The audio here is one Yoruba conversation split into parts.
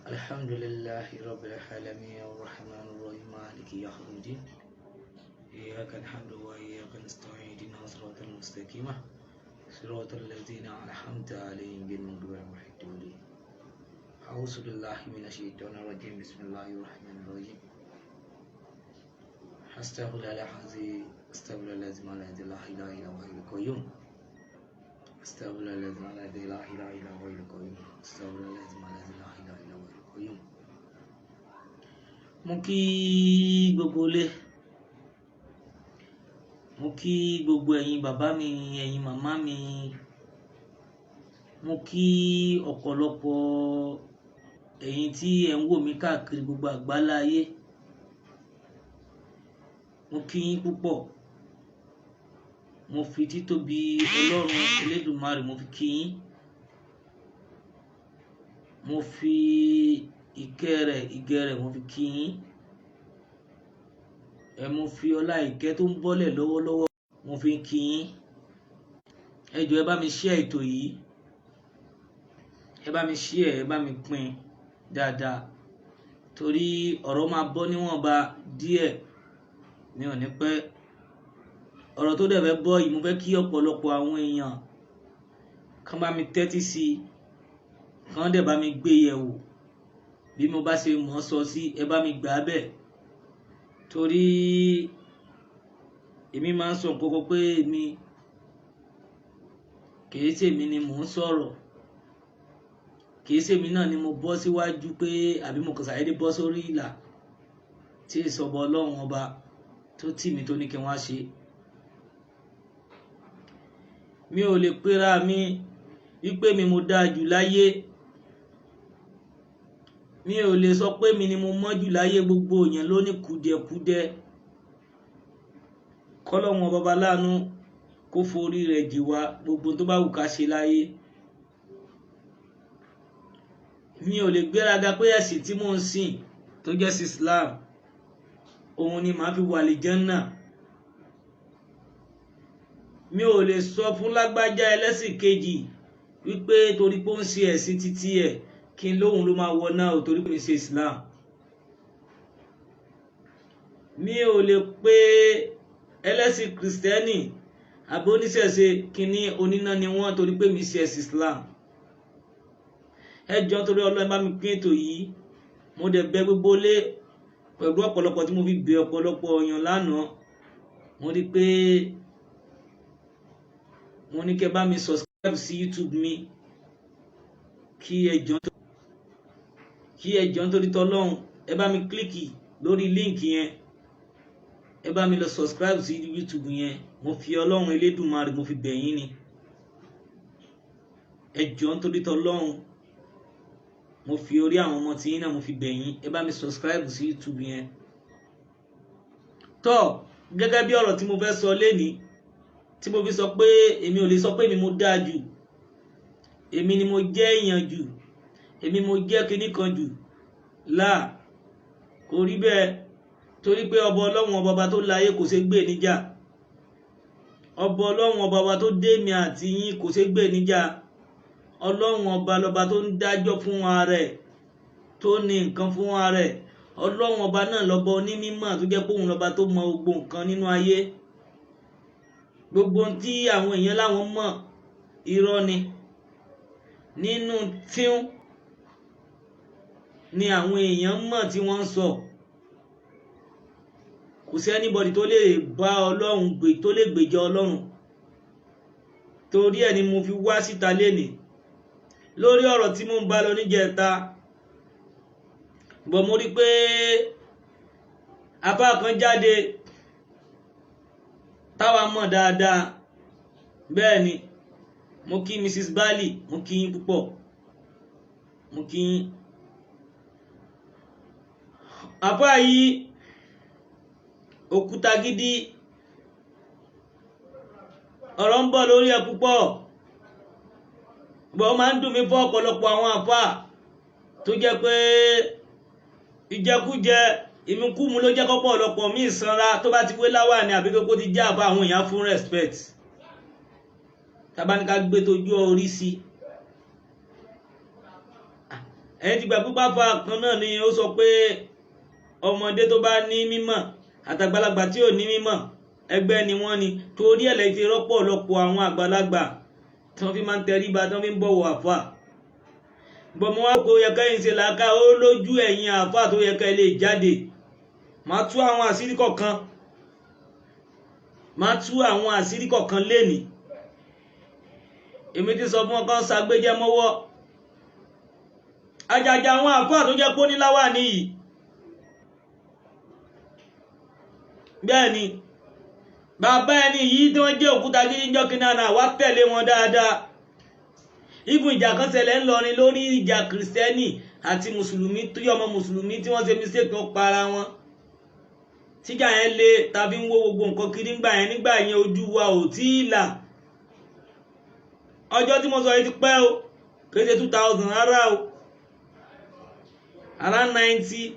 الحمد لله رب العالمين الرحمن الرحيم مالك يوم الدين إياك نعبد وإياك نستعين اهدنا الصراط المستقيم صراط الذين أنعمت عليهم غير المغضوب عليهم ولا الضالين. أعوذ بالله من الشيطان الرجيم. بسم الله الرحمن الرحيم. أستغفر الله العظيم، أستغفر الله العظيم الذي لا إله إلا هو القيوم، أستغفر الله العظيم الذي لا إله إلا هو القيوم، أستغفر الله العظيم الذي لا إله إلا هو القيوم. Mo kí gbogbo ilé, mo kí gbogbo ẹ̀yin bàbá mi, ẹ̀yin màmá mi, mo kí ọ̀pọ̀lọpọ̀ ẹ̀yin tí ẹ̀ ń wò mí káàkiri gbogbo àgbálá ayé. Mo kí yín púpọ̀. Mo fi títóbi Ọlọ́run Elédùmarè mo fi kí yín. Mo fi ìkẹ́ rẹ̀, ìgẹ̀ rẹ̀ mo fi kí yín. Ẹ mo fi ọlá ìkẹ́ tó ń bọ́lẹ̀ lọ́wọ́lọ́wọ́ mo fi kí yín. Ẹ jọ̀ọ́, ẹ bá mi share ètò yìí, ẹ bá mi share, ẹ bá mi pín dáadáa, torí ọ̀rọ̀ máa bọ́ níwọ̀nba díẹ̀, mi ò ní pẹ́. Ọ̀rọ̀ tó dẹ̀ fẹ́ bọ́ yìí, mo fẹ́ kí ọ̀pọ̀lọpọ̀ àwọn èèyàn kán bá mi tẹ́tí sí i, kán dẹ̀ bá mi gbé yẹ̀wò. Bí mo bá ṣe mọ̀ ọ́ sọ sí, ẹ bá mi gbà á bẹ́ẹ̀, torí èmi máa ń sọ nǹkan kan pé èmi kìí ṣèmi ni mò ń sọ̀rọ̀, kìí ṣèmi náà ni mo bọ́ síwájú pé àbí mo kàn ṣàdédé bọ́ sórí ìlà tí ìsọ̀bọ Ọlọ́run Ọba tó tì mí tó ní kí wọ́n á ṣe. Mi ò lè pera mi wípé mi mo dáa jù láyé, mi ò lè sọ pé mi ni mo mọ́ jù láyé. Gbogbo èèyàn ló ní kùdìẹ̀kudiẹ. Kọ́lọ́run Ọba láàánú kó forí rẹ̀ jì wá gbogbo tó bá wù ká ṣe láyé. Mi ò lè gbéraga pé ẹ̀sìn tí mò ń sìn tó jẹ́ sí Islam, òun ni màá fi wà lè Jánnà. Mi ò lè sọ fún lágbájá ẹlẹ́sìn kejì wípé torí pé ó ń ṣe ẹ̀sìn títí ẹ̀, kí n lóhun ló máa wọ náà ò, torí pé mi ṣe Islam. Mi ò lè pe ẹlẹ́sìn Kìrìsìtẹ́nì àbí oníṣẹ̀ṣe kí ní oníná ni wọ́n torí pé mi ṣe ẹ̀sìn Islam. Ẹ jọ̀ọ́, torí Ọlọ́run, bá mi pín ètò yìí. Mo dẹ̀ bẹ̀ gbogbo lé pẹ̀lú ọ̀pọ̀lọpọ̀ tí mo fi bẹ̀ ọ̀pọ̀lọpọ̀ èèyàn lánàá. Mo rí pé mo ní kẹ́ bá mi subscribe sí YouTube mi, kí ẹ jọ̀ọ́ nítorí tọ́lọ́run, ẹ bá mi click lórí link yẹn, ẹ bá mi lọ subscribe sí YouTube yẹn. Mo fi Ọlọ́run Elédùmarè mo fi bẹ̀ yín ni. Ẹ jọ̀ọ́, nítorí tọ́lọ́run, mo fi orí àwọn ọmọ tí yín náà mo fi bẹ̀ yín, ẹ bá mi subscribe sí YouTube yẹn. Tọ́, gẹ́gẹ́ bí ọ̀rọ̀ tí mo fẹ́ sọ lénìí, tí mo fi sọ pé èmi ò lè sọ pé èmi mo dáa jù, èmi ni mo jẹ́ èèyàn jù, èmi mo jẹ́ kinní kan jù láà, kò rí bẹ́ẹ̀, torí pé ọba Ọlọ́run, ọba tó láyé, kò ṣe gbé níjà. Ọba Ọlọ́run, ọba tó dé mi àti yín, kò ṣe gbé níjà. Ọlọ́run Ọba lọba tó ń dájọ́ fún ara ẹ̀, tó ní nǹkan fún ara ẹ̀. Ọlọ́run Ọba náà lọ́ba onímọ̀, tó jẹ́ pé òun lọ́ba tó mọ gbogbo nǹkan nínú ayé. Gbogbo ohun tí àwọn èèyàn láwọn mọ̀, irọ́ ni. Nínú tíún ni àwọn èèyàn mọ̀ tí wọ́n ń sọ. Kò sí anybody tó lè bá Ọlọ́run gbé, tó lè gbèjà Ọlọ́run. Torí ẹ̀ ni mo fi wá síta lénìí lórí ọ̀rọ̀ tí mo ń bá lọ níjẹta bọ̀. Mo rí pé apá kan jáde táwa mọ̀ dáadáa. Bẹ́ẹ̀ ni, mo kí Mrs. Bali, mo kí yín púpọ̀, mo kí yín. Apá yìí, òkúta gidi, ọ̀rọ̀ ń bọ̀ lórí ẹ̀ púpọ̀ bọ̀. Ó máa ń dùn mí fún ọ̀pọ̀lọpọ̀ àwọn àfáà tó jẹ́ pé ìjẹkújẹ, ìmúkúmu ló jẹ́ kọ́pọ̀ ọ̀lọpọ̀ míì sanra. Tó bá ti wé láwàní àbí tó kó ti já àbá, àwọn èèyàn fún respect. Tabaníká gbé tójú orí sí. Ẹ̀yin ti gbà pípa fa kan náà ni ó sọ pé ọmọdé tó bá ní mímọ̀ àtàgbàlagbà tí ò ní mímọ̀ ẹgbẹ́ ni wọ́n ni. Torí ẹ̀ lẹ́yìn ti rọ́pò ọ̀lọ́pọ̀ àwọn àgbàlagbà tí wọ́n fi máa ń tẹríba, tí wọ́n fi ń bọ̀wọ̀ àfà. Gbọmọ wa kò yẹ kẹ́yìn ṣe làákà ó lójú ẹ̀yìn àfà tó yẹ kẹ́ lè jáde. Máa tú àwọn àṣírí kọ̀ọ̀kan, máa tú àwọn àṣírí kọ̀ọ̀kan lénìí. Èmi ti sọ fún ọkàn ṣàgbéjẹ mọ́wọ́. Àjàjà àwọn àfà tó jẹ́ pé ó ní láwà níyì. Bẹ́ẹ̀ ni bàbá ẹni yìí tí wọ́n jẹ́ òkúta gidi ń jọ́kí náà wá tẹ̀lé wọn dáadáa. Ibùn ìjà kan ṣẹlẹ̀ ńlọrin lórí ìjà kìrìsìtẹ́nì àti mùsùlùmí tó yọ ọmọ mùsùlùmí tí wọ́n ṣe mistake kan para wọn. Tíjà yẹn lé tàbí ń wó gbogbo nǹkan kiri ńgbà yẹn, nígbà yẹn ojú wa ò tí ì là. Ọjọ́ tí mo sọ yìí ti pẹ́ o, kì í ṣe 2000 rárá o, around 90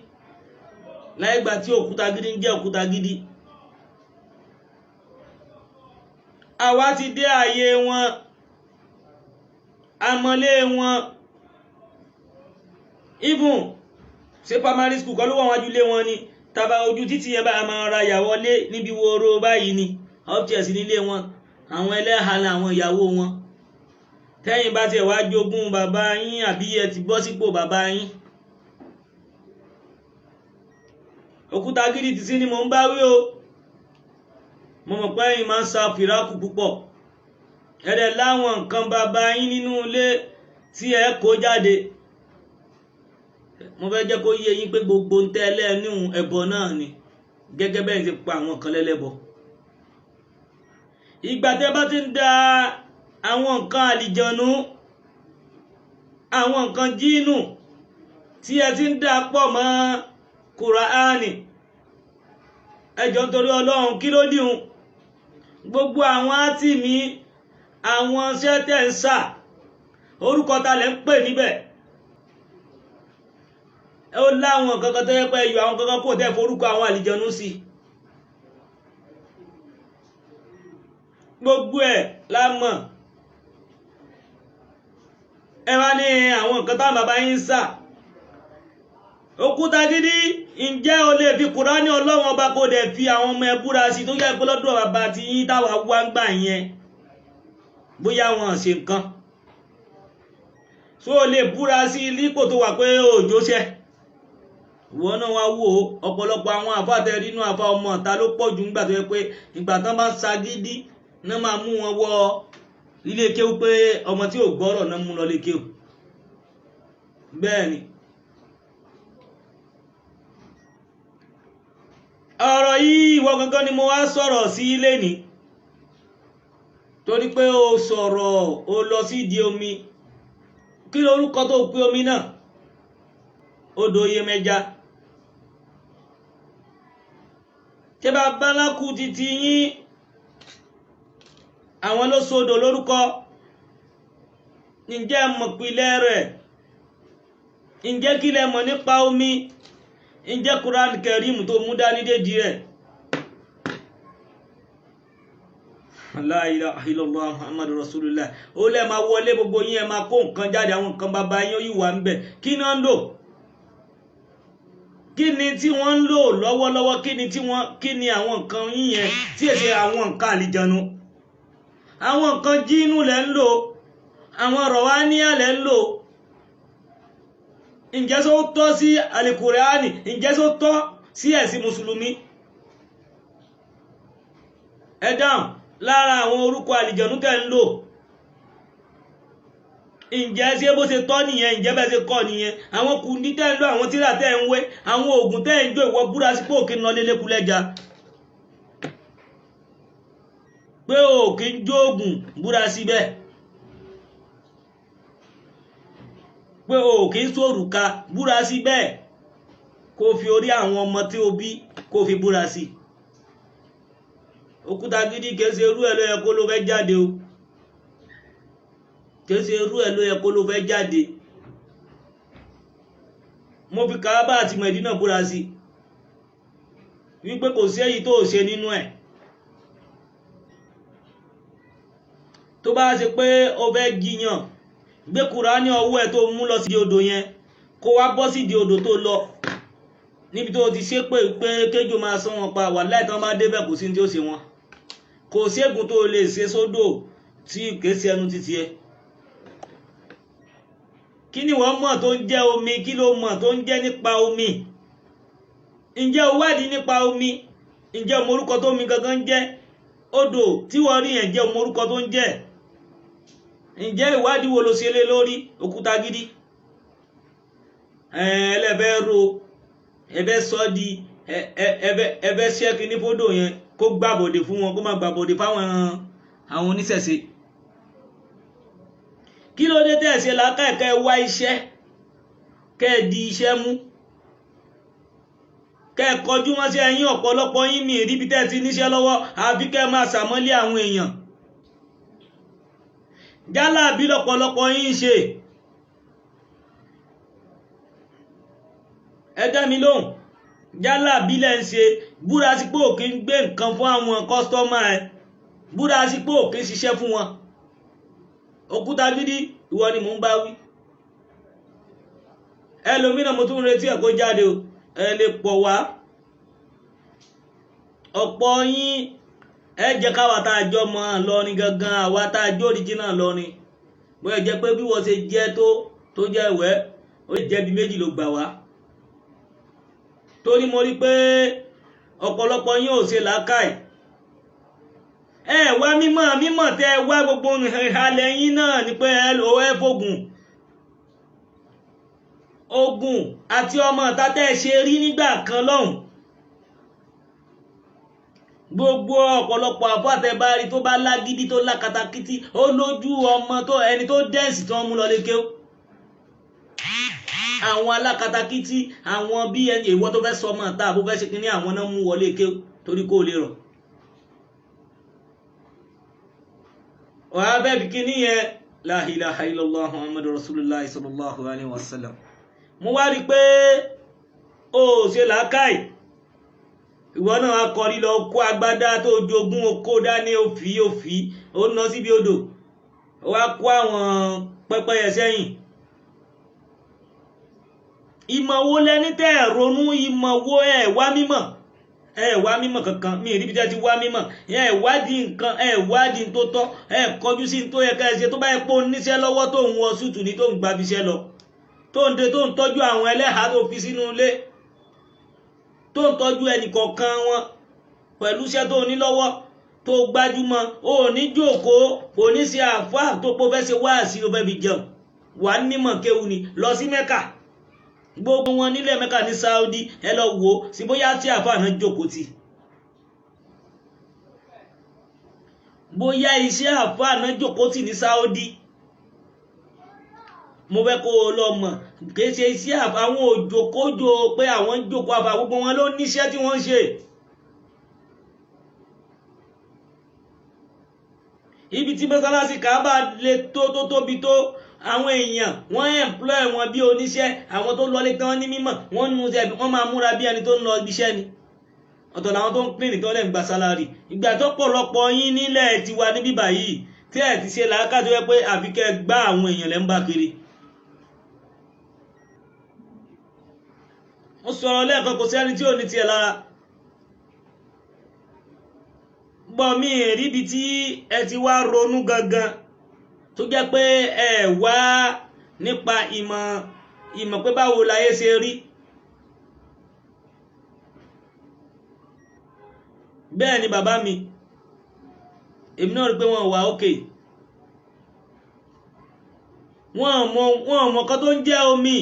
láyé ìgbà tí òkúta gidi ń jẹ́ òkúta gidi. Àwa ti dé ààyè wọn, àmọ́lé wọn. Even ṣe primary school kọ́ ló wà wájú lé wọn ni, tàbá ojú títì yẹn bá máa ra ìyàwó lé níbi woro báyìí ni upstairs nílé wọn. Àwọn ẹlẹ́hàá làwọn ìyàwó wọn. Tẹ́yìn bá tiẹ̀ wá jogún bàbá yín àbí ẹ ti bọ́ sípò bàbá yín. Òkúta gidi ti sí ni mò ń bá wí o. Mo mọ̀ pé ẹ̀yin máa ń sa fìrákù púpọ̀. Ẹ̀rẹ̀ láwọn nǹkan bàbá yín nínú ilé tí ẹ kó jáde. Mo fẹ́ jẹ́ kó yé yín pé gbogbo ń tẹ́ ẹlẹ́nu ẹbọ náà ni, gẹ́gẹ́ bẹ́ẹ̀ ti pa àwọn kan lẹ́lẹ́bọ. Ìgbà tẹ́ bá ti ń da àwọn nǹkan àlìjọ̀nú, àwọn nǹkan jíìnù tí ẹ ti ń dà pọ̀ mọ́ Kùránì, ẹ jọ̀ọ́ nítorí Ọlọ́run, kí ló dìhun? Gbogbo àwọn átìmí, àwọn iṣẹ́ tẹ̀ ń sà, orúkọ ta lẹ̀ ń pè níbẹ̀? Ó láwọn kankan tó yẹ pé ẹyọ àwọn kankan kò tẹ́ forúkọ àwọn àlìjọ̀nú sí. Gbogbo ẹ̀ la mọ̀. Ẹ wá ní àwọn nǹkan táwọn bàbá yín ń sà. Òkúta gidi, ǹjẹ́ o lè fi Kùránì Ọlọ́run ọba kó dẹ̀ fi àwọn ọmọ ẹ búra sí tó yẹ pé lọ́dọ̀ bàbá ti yín táwa wá ń gbà yẹn, bóyá wọn ṣe nǹkan. So o lè búra sí lípò tó wà pé òjò ṣẹ. Ìwọ náà wá wò ó, ọ̀pọ̀lọpọ̀ àwọn àfa tẹ rí inú àfa ọmọ ọ̀ta ló pọ̀ jù nígbà tó yẹ pé ìgbà tán bá ń ṣagídí náà máa mú wọn wọ ilé kéwú pé ọmọ tí ò gbọ́rọ̀ náà mú lọ lé kéwú. Bẹ́ẹ̀ ni. Ọ̀rọ̀ yìí ìwọ gangan ni mo wá sọ̀rọ̀ sí lénìí, torí pé o sọ̀rọ̀ o lọ sí ìdí omi. Kí lorúkọ tó pe omi náà? Odò Yemẹja. Ṣé bàbá lákú títí yín àwọn ló sọdọ̀ lórúkọ? Ǹjẹ́ mọ̀ pìlẹ̀ rẹ̀? Ǹjẹ́ kí lẹ mọ̀ nípa omi? Ǹjẹ́ Quran Karim tó mú dání dédìí rẹ̀? La ilaha illallah Muhammadu Rasulullah. Ó lẹ́ máa wọlé gbogbo yín, ẹ máa kó nǹkan jáde, àwọn nǹkan bàbá yín ó yìí wà ń bẹ̀. Kí ni wọ́n ń lò? Kí ni tí wọ́n ń lò lọ́wọ́lọ́wọ́? Kí ni tí wọ́n, kí ni àwọn nǹkan yín yẹn tí èsì àwọn nǹkan àlìjànú? Àwọn nǹkan jínú lẹ̀ ń lò, àwọn rọ̀wáníà lẹ̀ ń lò. Ǹjẹ́ só tọ́ sí alikùránì? Ǹjẹ́ só tọ́ sí ẹ̀sìn mùsùlùmí? Ẹ dáhùn. Lára àwọn orúkọ àlìjànú tẹ̀ ń lò, ǹjẹ́ ṣé bó ṣe tọ́ nìyẹn? Ǹjẹ́ bẹ́ẹ̀ ṣe kọ́ nìyẹn? Àwọn kùndí tẹ́ ń lò, àwọn tíra tẹ́ ń wé, àwọn oògùn tẹ́ ń jó, ìwọ búra sí pé òkè ń lọ lélékulẹ́ja, pé òkè ń jó oògùn, búra síbẹ̀ pé òkè ń sòrùka, búra síbẹ̀, kó fi orí àwọn ọmọ tí o bí kó fi búra sí. Òkúta gidi kìí ṣe irú ẹ̀ ló yẹ kó ló fẹ́ jáde o. Kìí ṣe irú ẹ̀ ló yẹ kó ló fẹ́ jáde. Mo fi Kaaba àti Mẹ̀dínà búra sí wípé kò sí èyí tó ṣe nínú ẹ̀. Tó bá ṣe pé o fẹ́ jiyàn, gbé Kùránì ọwọ́ ẹ̀ tó mú lọ sí odò yẹn, Kó wá bọ́ sídìí odò tó lọ níbi tó ti ṣe pé pé kéjò máa sán wọn pa, wàláhì tán bá débẹ̀ kò sí ní tí ó ṣe wọn. Kò ségun tó lè ṣe sódò tí kìí ṣe ẹnu títí ẹ. Kí ni wọ́n mọ̀ tó ń jẹ́ omi? Kí ló mọ̀ tó ń jẹ́ nípa omi? Ǹjẹ́ o wádìí nípa omi? Ǹjẹ́ o mọ orúkọ tó omi gangan ń jẹ́? Odò tí wọ́n rí yẹn, ǹjẹ́ o mọ orúkọ tó ń jẹ́? Ǹjẹ́ ìwádìí wo ló ṣe lé lórí? Òkúta gidi ẹlẹ́fẹ́ ro, ẹfẹ́ sọ di ẹfẹ́ ṣẹ́kì ní fódò yẹn kó gbàbọ̀dè fún wọn, kó má gbàbọ̀dè fáwọn àwọn oníṣẹ̀ṣe. Kí ló dé tẹ̀ ṣe làákàyè kẹ́ ẹ wá iṣẹ́, kẹ́ ẹ di iṣẹ́ mú, kẹ́ ẹ kọjú wọn sí ẹ̀yìn? Ọ̀pọ̀lọpọ̀ yín mi ríbi tẹ́ ẹ ti níṣẹ́ lọ́wọ́, àbí kẹ́ ẹ máa ṣàmọ́lé àwọn èèyàn. Jálàbí lọ́pọ̀lọpọ̀ yín ń ṣe. Ẹ dá mi lóhùn, jálàbí lẹ́ ń ṣe. Búra sí pé òkè ń gbé nǹkan fún àwọn kọ́sítọ́mà ẹ, búra sí pé òkè ń ṣiṣẹ́ fún wọn. Òkúta gidi, ìwọ ni mò ń bá wí. Ẹlòmíràn mo tún ń retí ẹ̀ kó jáde o, ẹ lè pọ̀ wá. Ọ̀pọ̀ yín ẹ jẹ́ káwa tá a jọ mọ́ lọrin gangan, àwa tá a jó original lọrin, bóyá jẹ́ pé bí wọ́n ṣe jẹ́ tó jẹ́ ìwẹ́, ó jẹ́ bí méjì ló gbà wá. Torí mo rí pé ọ̀pọ̀lọpọ̀ yín ò ṣe làákàyè. Ẹ wá mímọ̀ mímọ̀ tẹ́ ẹ wá, gbogbo ìhalẹ̀ yín náà ni pé ẹ lò ẹ fògùn ogun àti ọmọ ìta tẹ́ ẹ ṣe rí nígbà kan lọ́hùn. Gbogbo ọ̀pọ̀lọpọ̀ àfọ àtẹ̀bárí tó bá lágídí tó lákatakítí, ó lójú ọmọ tó ẹni tó dẹ́ǹsì tó ń mú lọ lékè ó. Àwọn alákatakítí, àwọn bí ẹni ìwọ tó fẹ́ sọ ọmọ ìta àbó fẹ́ ṣe kínní, àwọn náà mú wọlé kéw torí kó lè rọ̀. Wàá bẹ́ẹ̀ bí kínní yẹn, la ilaha illallah muhammadu rasulullah sallallahu alayhi wa sallam. Mo wá rí i pé ó ṣe làákàyè. Ìwọ náà akọrí lọ kó agbádá tó jogún okó dání, òfì òfì ó ná síbi odò, ó wá kó àwọn pẹ́pẹ́yẹ sẹ́yìn. Ìmọ̀ wo lẹni tẹ́ ẹ̀ ronú? Ìmọ̀ wo? Ẹ̀ wá mímọ̀, ẹ̀ wá mímọ̀ kankan. Mi ìríbi tẹ́ ti wá mímọ̀. Ẹ̀ wádìí nǹkan, ẹ̀ wádìí tó tọ́, ẹ̀ kọjú sí tó yẹ ká ẹ ṣe. Tó bá yẹ pé oníṣẹ́ lọ́wọ́ tó ń wọ súùtù ní, tó ń gbabiṣẹ́ lọ, tó ń de, tó ń tọ́jú àwọn ẹlẹ́hàá tó fi sínú ilé, tó ń tọ́jú ẹnìkọ̀ọ̀kan wọn pẹ̀lú iṣẹ́ tó ní lọ́wọ́ tó gbájúmọ́, ò ní jókòó, kò ní ṣe àfáà tó pọ̀ fẹ́ ṣe wáàsí ló fẹ́ fi jẹun. Wà á nímọ̀ kéwu ni lọ sí Mẹ́kà. Gbogbo wọn nílẹ̀ Mẹ́kà ní Saudi, ẹ lọ wò ó sí bóyá tí àfáà náà jókòó tì, bóyá iṣẹ́ àfáà náà jókòó tì ní Saudi. Mo fẹ́ kó o lọ mọ̀, kì í ṣe iṣẹ́ àwọn òjòkójò pé àwọn ń jókòó àfà, gbogbo wọn ló níṣẹ́ tí wọ́n ń ṣe. Ibi tí mọ́sálásí Káàbà lè tó tó tóbi tó, àwọn èèyàn wọ́n employ wọn bí oníṣẹ́. Àwọn tó lọlé tán ní mímọ̀, wọ́n nu ṣe, wọ́n máa múra bí ẹni tó ń lọ ibiṣẹ́ ni. Ọ̀tọ̀ làwọn tó ń clean tó lẹ̀ ń gba sálárì. Ìgbà tó pọ̀lọpọ̀ yín nílẹ̀ tiwa níbí báyìí tí ẹ̀ ti ṣe làákà tó yẹ pé àfi kẹ́ gbá àwọn èèyàn lẹ́ ń bá kiri. Mo sọ̀rọ̀ lẹ́ẹ̀kan, kò sẹ́ni tí ò ní tiẹ̀ lára. Bọ́ mi ríbi tí ẹ ti wá ronú gangan tó jẹ́ pé ẹ wá nípa ìmọ̀ ìmọ̀ pé báwo láyé ṣe rí. Bẹ́ẹ̀ ni bàbá mi, èmi náà rí pé wọ́n wà ókè. Wọ́n mọ̀ kan tó ń jẹ́ omi,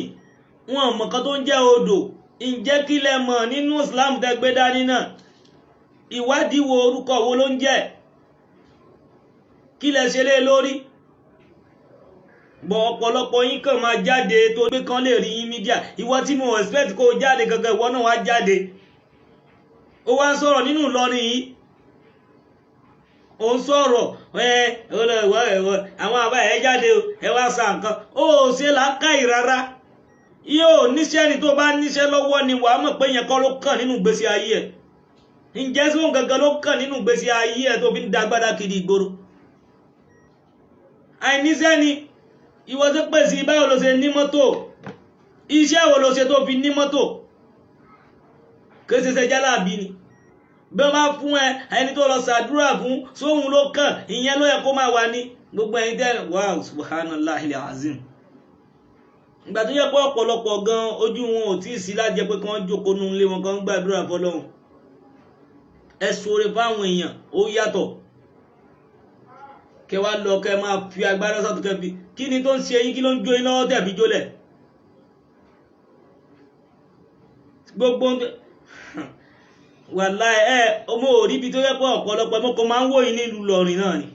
wọ́n mọ̀ kan tó ń jẹ́ odò. Ǹjẹ́ kí lẹ mọ̀ nínú Islam tẹ́ gbé dání náà? Ìwádìí wo, orúkọ wo ló ń jẹ́? Kí lẹ ṣe lé lórí? Bọ̀ ọ̀pọ̀lọpọ̀ yín kàn máa jáde tó gbé kan lè rí yín mídíà. Ìwọ tí mo expect kó o jáde gangan, ìwọ náà wá jáde. Ó wá ń sọ̀rọ̀ nínú Ìlọrin yìí. Ó ń sọ̀rọ̀ ẹ àwọn àbá ẹ jáde ẹ wá sa nǹkan. Ó ṣe làákàyè rárá. Yóò níṣẹ́ ni, tó bá níṣẹ́ lọ́wọ́ ni wàá mọ̀ pé yẹn kọ́ ló kàn nínú ìgbésí ayé ẹ̀. Ǹjẹ́ sí òun gangan ló kàn nínú ìgbésí ayé ẹ̀ tó fi ń dagbádá kiri ìgboro? Àìníṣẹ́ ni ìwọ tó pèsè, báwo ló ṣe ní mọ́tò? Iṣẹ́ wo ló ṣe tó fi ní mọ́tò? Kéṣeṣe jálàbí ni. Bí wọ́n bá fún ẹ, ẹni tó lọ ṣàdúrà fún sóhun ló kàn, ìyẹn ló yẹ kó máa wà ní gbogbo ẹ̀yin tẹ́. Wow, subhanallahil azim. Ìgbà tó yẹ pé ọ̀pọ̀lọpọ̀ gan ojú wọn ò tí ì sí láti jẹ́ pé kí wọ́n jókòó nínú ilé wọn, kí wọ́n gbàdúrà fọlọ́run. Ẹ ṣoore fáwọn èèyàn, ó yàtọ̀. Kẹ wá lọ, kẹ máa fi agbára sọ́tún, kẹ fi kí ni tó ń ṣe yín, kí ló ń jó iná tẹ̀ fi jólẹ̀ gbogbo wàláì. Ẹ ọmọ òrí ibi tó yẹ pé ọ̀pọ̀lọpọ̀ ẹmọ kan máa ń wò yín nílùú Ìlọrin náà ni.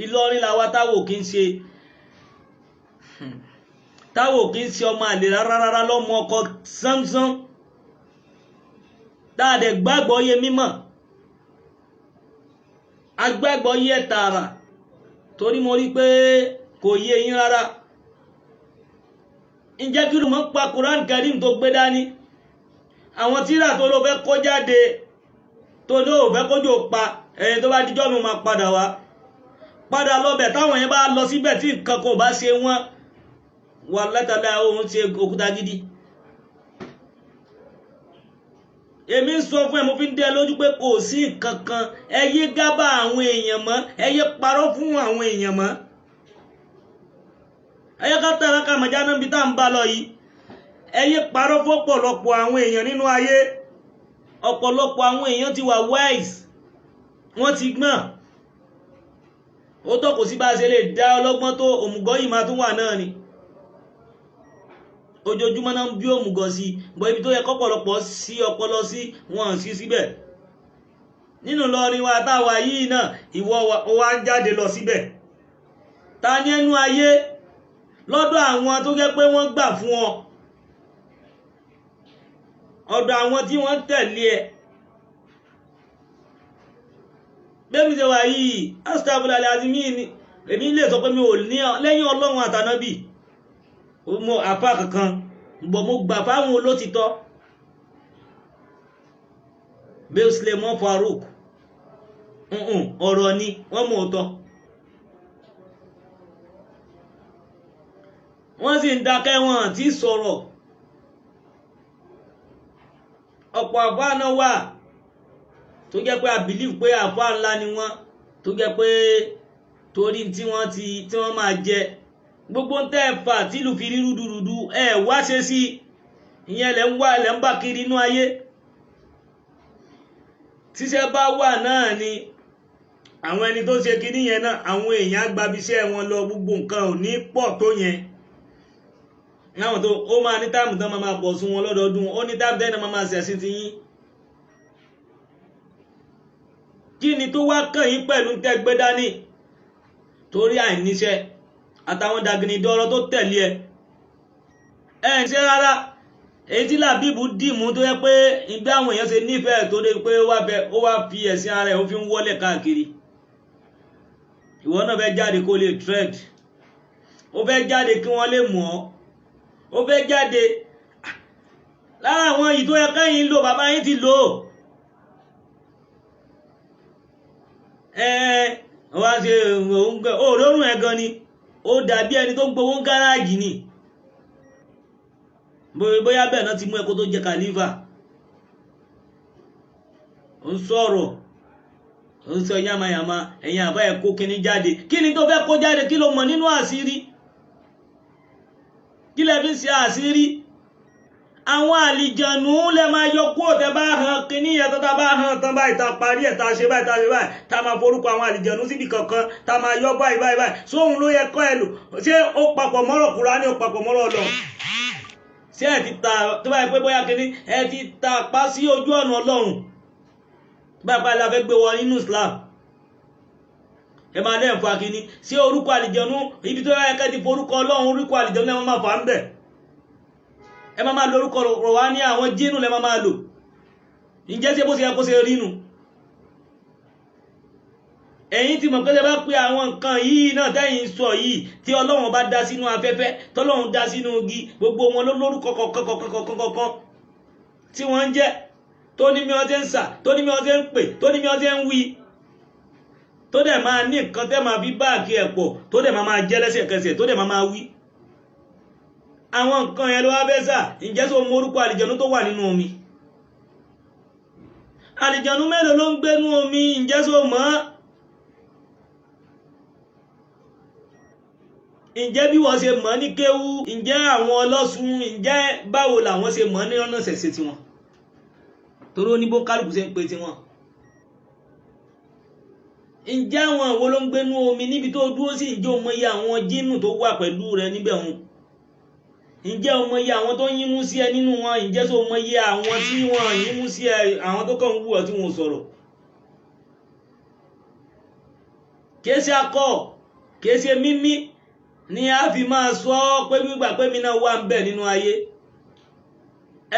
Ìlọrin làwa táwò kì í ṣe, táwò kì í ṣe ọmọ àlè rárá rárá, lọ́mọ ọkọ sámsán táàdẹ̀ gbàgbọ́ yé mímọ̀, agbàgbọ́ yé tààrà, torí mo rí pé kò yé yín rárá. Ǹjẹ́ kí ló mọ̀ ń pa Quran Karim tó gbé dání, àwọn tíra tó ló fẹ́ kó jáde, tó ló fẹ́ kójò pa ẹ̀yìn, tó bá díjọ́ mi máa padà wá, padà lọ́bẹ̀. Táwọn yẹn bá lọ síbẹ̀ tí nǹkan kan ò bá ṣe wọ́n, wà látàlá òun ṣe òkúta gidi. Èmi ń sọ fún ẹ, mo fi ń dẹ́ lójú pé kò sí nǹkan kan. Ẹ yé gábà àwọn èèyàn mọ́, ẹ yé parọ́ fún àwọn èèyàn mọ́, ẹ yé ká tẹ̀lé ká mọ̀já náà bí tá à ń bá lọ yìí. Ẹ yé parọ́ fún ọ̀pọ̀lọpọ̀ àwọn èèyàn nínú ayé. Ọ̀pọ̀lọpọ̀ àwọn èèyàn ti wà wise, wọ́n ti gbọ́n. Ó tọ́, kò sí bá a ṣe lè dá ọlọ́gbọ́n tó, òmùgọ̀ yìí máa tún wà náà ni. Ojoojúmọ́ náà ń bí òmùgọ̀ sí bọ́ ibi tó yẹ kọ́pọ̀lọpọ̀ sí ọpọlọ sí, wọn sí síbẹ̀. Nínú Ìlọrin wa táwa yìí náà, ìwọ wa ń jáde lọ síbẹ̀. Ta ní ẹnu ayé lọ́dọ̀ àwọn tó jẹ́ pé wọ́n gbà fún ọ, ọ̀dọ̀ àwọn tí wọ́n tẹ̀lé ẹ. Bẹ́ẹ̀ mi ṣe wà yìí, astagfirullah alazim, èmi lè sọ pé mi ò ní lẹ́yìn Ọlọ́run àtànábì mo àfa kankan bọ̀, mo gbà fáwọn olótìtọ́. Bẹ́ẹ̀ Suleiman Farouk, ọ̀rọ̀ ni wọ́n mú òótọ́, wọ́n sì ń dákẹ́, wọn àti sọ̀rọ̀. Ọ̀pọ̀ àfa náà wà tó jẹ́ pé a believe pé àfa ńlá ni wọ́n, tó jẹ́ pé torí tí wọ́n ti tí wọ́n máa jẹ gbogbo ń tẹ́ ẹ fà tìlù fi rí rúdurùdu, ẹ wá ṣe sí ìyẹn lẹ́ ń wá, lẹ́ ń bá kiri inú ayé. Tíṣẹ́ bá wà náà ni àwọn ẹni tó ṣe kinní yẹn náà, àwọn èèyàn agbabiṣẹ́ wọn lọ, gbogbo nǹkan ò ní pọ̀ tó yẹn. Láwọn tó ó máa ní táàmù tán máa pọ̀ sún wọn lọ́dọọdún, ó ní táàmù tẹ́lẹ̀ máa ṣẹ̀sìn ti yín. Kí ni tó wá kàn yín pẹ̀lú tẹ́ gbé dání? Torí àìníṣẹ́ àtàwọn dàgìnìdọ́rọ̀ tó tẹ̀lé ẹ, ẹ ń ṣe rárá. Èyí tí Làbíbù dìmú tó yẹ pé ìgbé àwọn èèyàn ṣe nífẹ̀ẹ́ tó dé pé ó wá fi ẹ̀sìn ara ẹ̀ ó fi ń wọlé káàkiri. Ìwọ náà fẹ́ jáde kó lè trend, ó fẹ́ jáde kí wọ́n lè mọ̀ ọ́, ó fẹ́ jáde lára àwọn èyí tó yẹ kẹ́yìn lò, bàbá yín ti lò ó. Ẹ wá ṣe òórùn ẹ̀ gan ni, ó dàbí ẹni tó ń gbowó gáràjì ni. Bóyá bẹ́ẹ̀ náà ti mú ẹ kó tó jẹ kàlífà. Ó ń sọ̀rọ̀, ó ń sọ yàmàyàmà, ẹ̀yìn àbá ẹ̀ kó kíní jáde. Kí ni tó fẹ́ kó jáde? Kí ló mọ̀ nínú àṣírí? Kí lẹ fi ń ṣe àṣírí? Àwọn àlìjànú lẹ máa yọ kúrò tẹ bá hàn kíní yẹn tó, ta bá hàn tán báyìí, ta parí ẹ̀, ta ṣe báyìí, ta ṣe báyìí, ta máa forúkọ àwọn àlìjànú síbi kankan, ta máa yọ báyìí báyìí báyìí. Sóhun ló yẹ kọ́ ẹ lò? Ṣé ó papọ̀ mọ́rọ̀ Kùránì, ó papọ̀ mọ́rọ̀ Ọlọ́run? Ṣé ẹ ti ta tó báyìí pé bóyá kíní ẹ ti ta pa sí ojú ọ̀nà Ọlọ́run báyìí báyìí la fẹ́ gbé wọ nínú Islam? Ẹ máa dẹ́ fa kíní sí orúkọ àlìjànú ibi tó yẹ kẹ́ ti forúkọ Ọlọ́run, orúkọ àlìjànú ẹ máa fà ń bẹ̀. Ẹ máa máa lórúkọ rọ̀ wá ní àwọn jínú lẹ máa máa lò. Ǹjẹ́ ṣé bó ṣe yẹ kó ṣe rí nu? Ẹ̀yin ti mọ̀ pé ṣe bá pé àwọn nǹkan yìí náà tẹ́yìn sọ yìí, tí Ọlọ́run bá dá sínú afẹ́fẹ́, tọ́lọ́run dá sínú igi, gbogbo wọn ló lórúkọ kọ̀ọ̀kan kọ̀ọ̀kan kọ̀ọ̀kan tí wọ́n ń jẹ́, tó ní mi ọtí ń sà, tó ní mi ọtí ń pè, tó ní mi ọtí ń wí, tó dẹ̀ máa ní nǹkan tẹ́ máa fi báàkì ẹ̀ pọ̀, tó dẹ̀ máa máa jẹ́ lẹ́sẹ̀kẹsẹ̀, tó dẹ̀ máa máa wí. Àwọn nǹkan yẹn ló wá fẹ́ sà. Ǹjẹ́ sọ mọ orúkọ àlìjẹ̀nú tó wà nínú omi? Àlìjẹ̀nú mélòó ló ń gbénú omi? Ǹjẹ́ sọ mọ̀? Ǹjẹ́ bí wọ́n ṣe mọ̀ ní kéwú, ǹjẹ́ àwọn ọlọ́sùn, ǹjẹ́ báwo làwọn ṣe mọ̀ ní ọ̀nà ṣẹ̀ṣẹ̀ tiwọn? Torí ó ní bó kálukú ṣe ń pe tiwọn. Ǹjẹ́ àwọn wo ló ń gbénú omi níbi tó dúró sí? Ǹjẹ́ o mọ iye àwọn jínù tó wà pẹ̀lú rẹ níbẹ̀ wọn? Ǹjẹ́ o mọ iye àwọn tó ń yínmú sí ẹ nínú wọn? Ǹjẹ́ o mọ iye àwọn tí wọ́n yínmú sí ẹ, àwọn tó kàn ń wù ọ́ tí wọ́n sọ̀rọ̀? Kìí ṣe akọ, kìí ṣe mímí ni a fi máa sọ pé gbígbà pé mi náà wà ń bẹ̀ nínú ayé.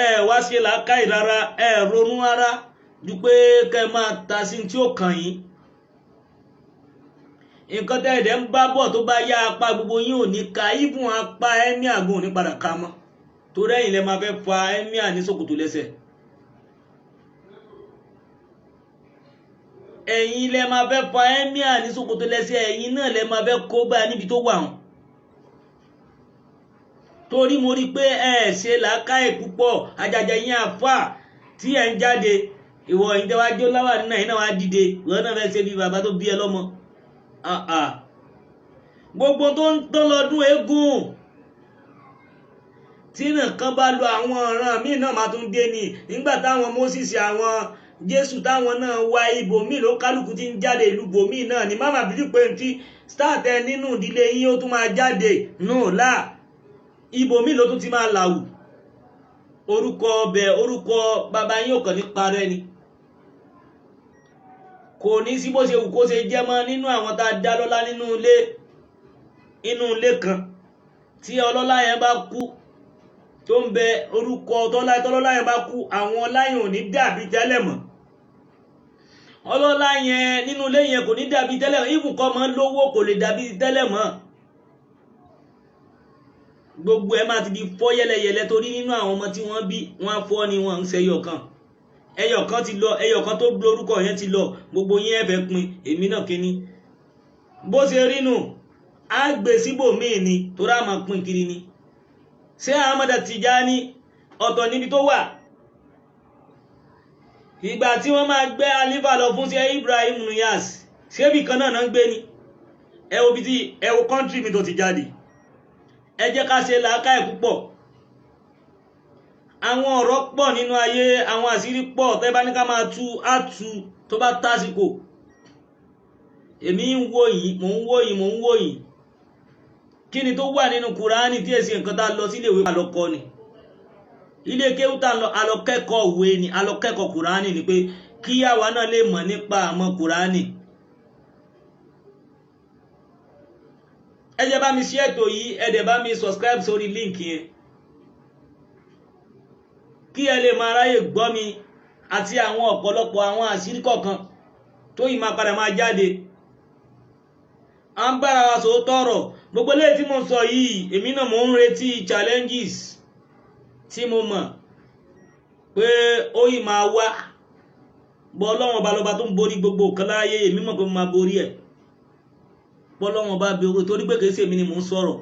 Ẹ wá ṣe làákàyè rárá, ẹ ronú rárá ju pé kẹ́ máa ta sí tí ó kàn yín. Nǹkan tẹ́ ẹ̀dẹ̀ ń bá bọ̀ tó bá yá apá gbogbo yín ò ní ka, ìfún apá ẹ́míà gan ò ní padà ka mọ́, torí ẹ̀yin lẹ máa fẹ́ fa ẹ́míà ní ṣòkòtò lẹ́sẹ̀. Ẹ̀yin lẹ máa fẹ́ fa ẹ́míà ní ṣòkòtò lẹ́sẹ̀, ẹ̀yin náà lẹ máa fẹ́ kó bá níbi tó wà hàn. Torí mo rí i pé ẹ ṣe làákàyè púpọ̀, àjàjà yín àfà tí ẹ̀ ń jáde, ìwọ ìjọba láwà nínú ẹ̀yin náà wá dìde, ìwọ náà fẹ́ ṣe bí bàbá tó bí ẹ lọ́mọ. Gbogbo tó ń tán lọ́dún eégún tí nǹkan bá lọ àwọn ọ̀ràn míì náà máa tún dé ni. Nígbà táwọn Moses àwọn Jésù táwọn náà wá ibòmíì ló kálukú ti ń jáde, ìlú bòmíì náà ni má má bìlí pé tí start ẹ nínú ìdílé yín ó tún máa jáde nù láà, ibòmíì ló tún ti máa làwù. Orúkọ ọbẹ̀ orúkọ bàbá yín ò kàn ní parẹ́ ni, kò ní sí bó ṣe wù kó ṣe jẹ́ mọ́ nínú àwọn tá a dá lọ́lá nínú ilé, inú ilé kan tí ọlọ́lá yẹn bá kú tó ń bẹ orúkọ tọ́lọ́lá yẹn bá kú, àwọn ọlá yẹn ò ní dàbí tẹ́lẹ̀ mọ́. Ọlọ́lá yẹn nínú ilé yẹn kò ní dàbí tẹ́lẹ̀ mọ́, ibùkọ́ mọ́ lówó kò lè dàbí tẹ́lẹ̀ mọ́. Gbogbo ẹ máa ti di fọ́ yẹ́lẹyẹ̀lẹ, torí nínú àwọn ọmọ tí wọ́n bí wọ́n á fọ́ ni wọ́n ń ṣe ẹyọ kan, ẹyọ kan ti lọ, ẹyọ kan tó lórúkọ yẹn ti lọ, gbogbo yín ẹ fẹ́ pin èmi náà kíní. Bó ṣe rí nù, á gbé síbòmíì ni, torí a máa pín kiri ni. Ṣé Ahmad Tijani ọ̀tọ̀ níbi tó wà? Ìgbà tí wọ́n máa gbé alifa lọ fún ṣe Ibrahim Niyas, ṣébì kan náà ń gbé ni? Ẹ wo bí tí ẹ wo kọ́ńtírì mi tó ti jáde. Ẹ jẹ́ ká ṣe làákàyè púpọ̀. Àwọn ọ̀rọ̀ pọ̀ nínú ayé, àwọn àṣírí pọ̀ tẹ́ bá ní ká máa tú á tú tó bá tásìkò. Èmi ń wò yín, mò ń wò yín, mò ń wò yín. Kí ni tó wà nínú Kùránì tí èsì nǹkan tá a lọ sí ilé ìwé àlọ́kọ́ ni? Ilé kéwú tá a lọ kẹ́kọ̀ọ́ òwe ni, a lọ kẹ́kọ̀ọ́ Kùránì ni pé kí àwa náà lè mọ̀ nípa àmọ́ Kùránì. Ẹ jẹ́ bá mi share ètò yìí, ẹ dẹ̀ bá mi subscribe sórí link yẹn kí ẹ lè máa ráyè gbọ́ mi àti àwọn ọ̀pọ̀lọpọ̀ àwọn àṣírí kọ̀ọ̀kan tó yìí máa padà máa jáde. À ń bára wa sòótọ́ ọ̀rọ̀. Gbogbo eléyìí tí mo sọ yìí, èmi náà mò ń retí challenges tí mo mọ̀ pé ó yìí máa wá. Bọ́ Ọlọ́run ọba lọ́ba tó ń borí gbogbo nǹkan láyé, èmi mọ̀ pé mo máa borí ẹ̀. Bọ́ Ọlọ́run ọba borí, torí pé kìí ṣe èmi ni mò ń sọ̀rọ̀.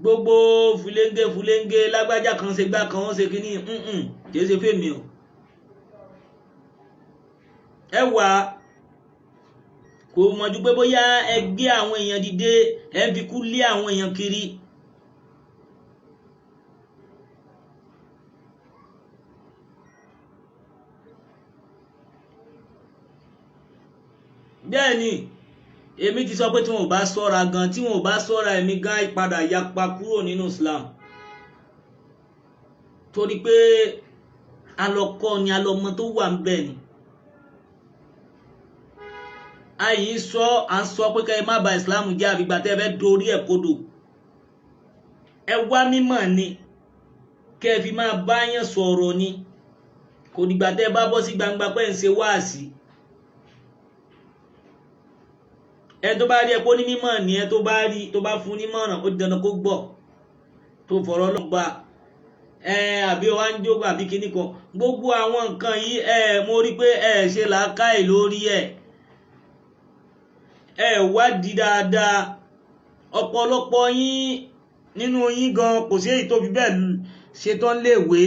Gbogbo fúlẹ́ńgé fúlẹ́ńgé lágbájá kan ṣe gbá kan ó ṣe kínní, kìí ṣe fèmí o. Ẹ wà kò mọ̀jú pé bóyá ẹ gbé àwọn èèyàn dìde, ẹ ń fi kú lé àwọn èèyàn kiri. Bẹ́ẹ̀ ni èmi ti sọ pé tí wọn ò bá sọ́ra gan, tí wọn ò bá sọ́ra, èmi gan padà yapa kúrò nínú Islam. Torí pé alọ́kọ́ ni alọ́mọ tó wà ń bẹ̀ ni. Àyè sọ à ń sọ pé kẹ́ ẹ má ba Islam jẹ́, àfìgbà tẹ́ ẹ fẹ́ dorí ẹ̀ kodò. Ẹ wá mímọ̀ ni kẹ́ ẹ fi máa bá yẹn sọ̀rọ̀ ni. Kò dìgbà tẹ́ ẹ bá bọ́ sí gbangba pé ń ṣe wáàsí. Ẹ tó bá rí ẹ kó ní mímọ̀ ni, ẹ tó bá rí tó bá fún nímọ̀ràn ó di dandan kó gbọ́, tó fọ̀rọ̀ lọ́gbà ẹ àbí wá ń jókòó àbí kíní kan. Gbogbo àwọn nǹkan yìí ẹ mo rí pé ẹ ṣe làákàyè lórí ẹ, ẹ wádìí dáadáa. Ọ̀pọ̀lọpọ̀ yín Nínú yín gan kò sí èyí tó fi bẹ́ẹ̀ ṣetán léèwé.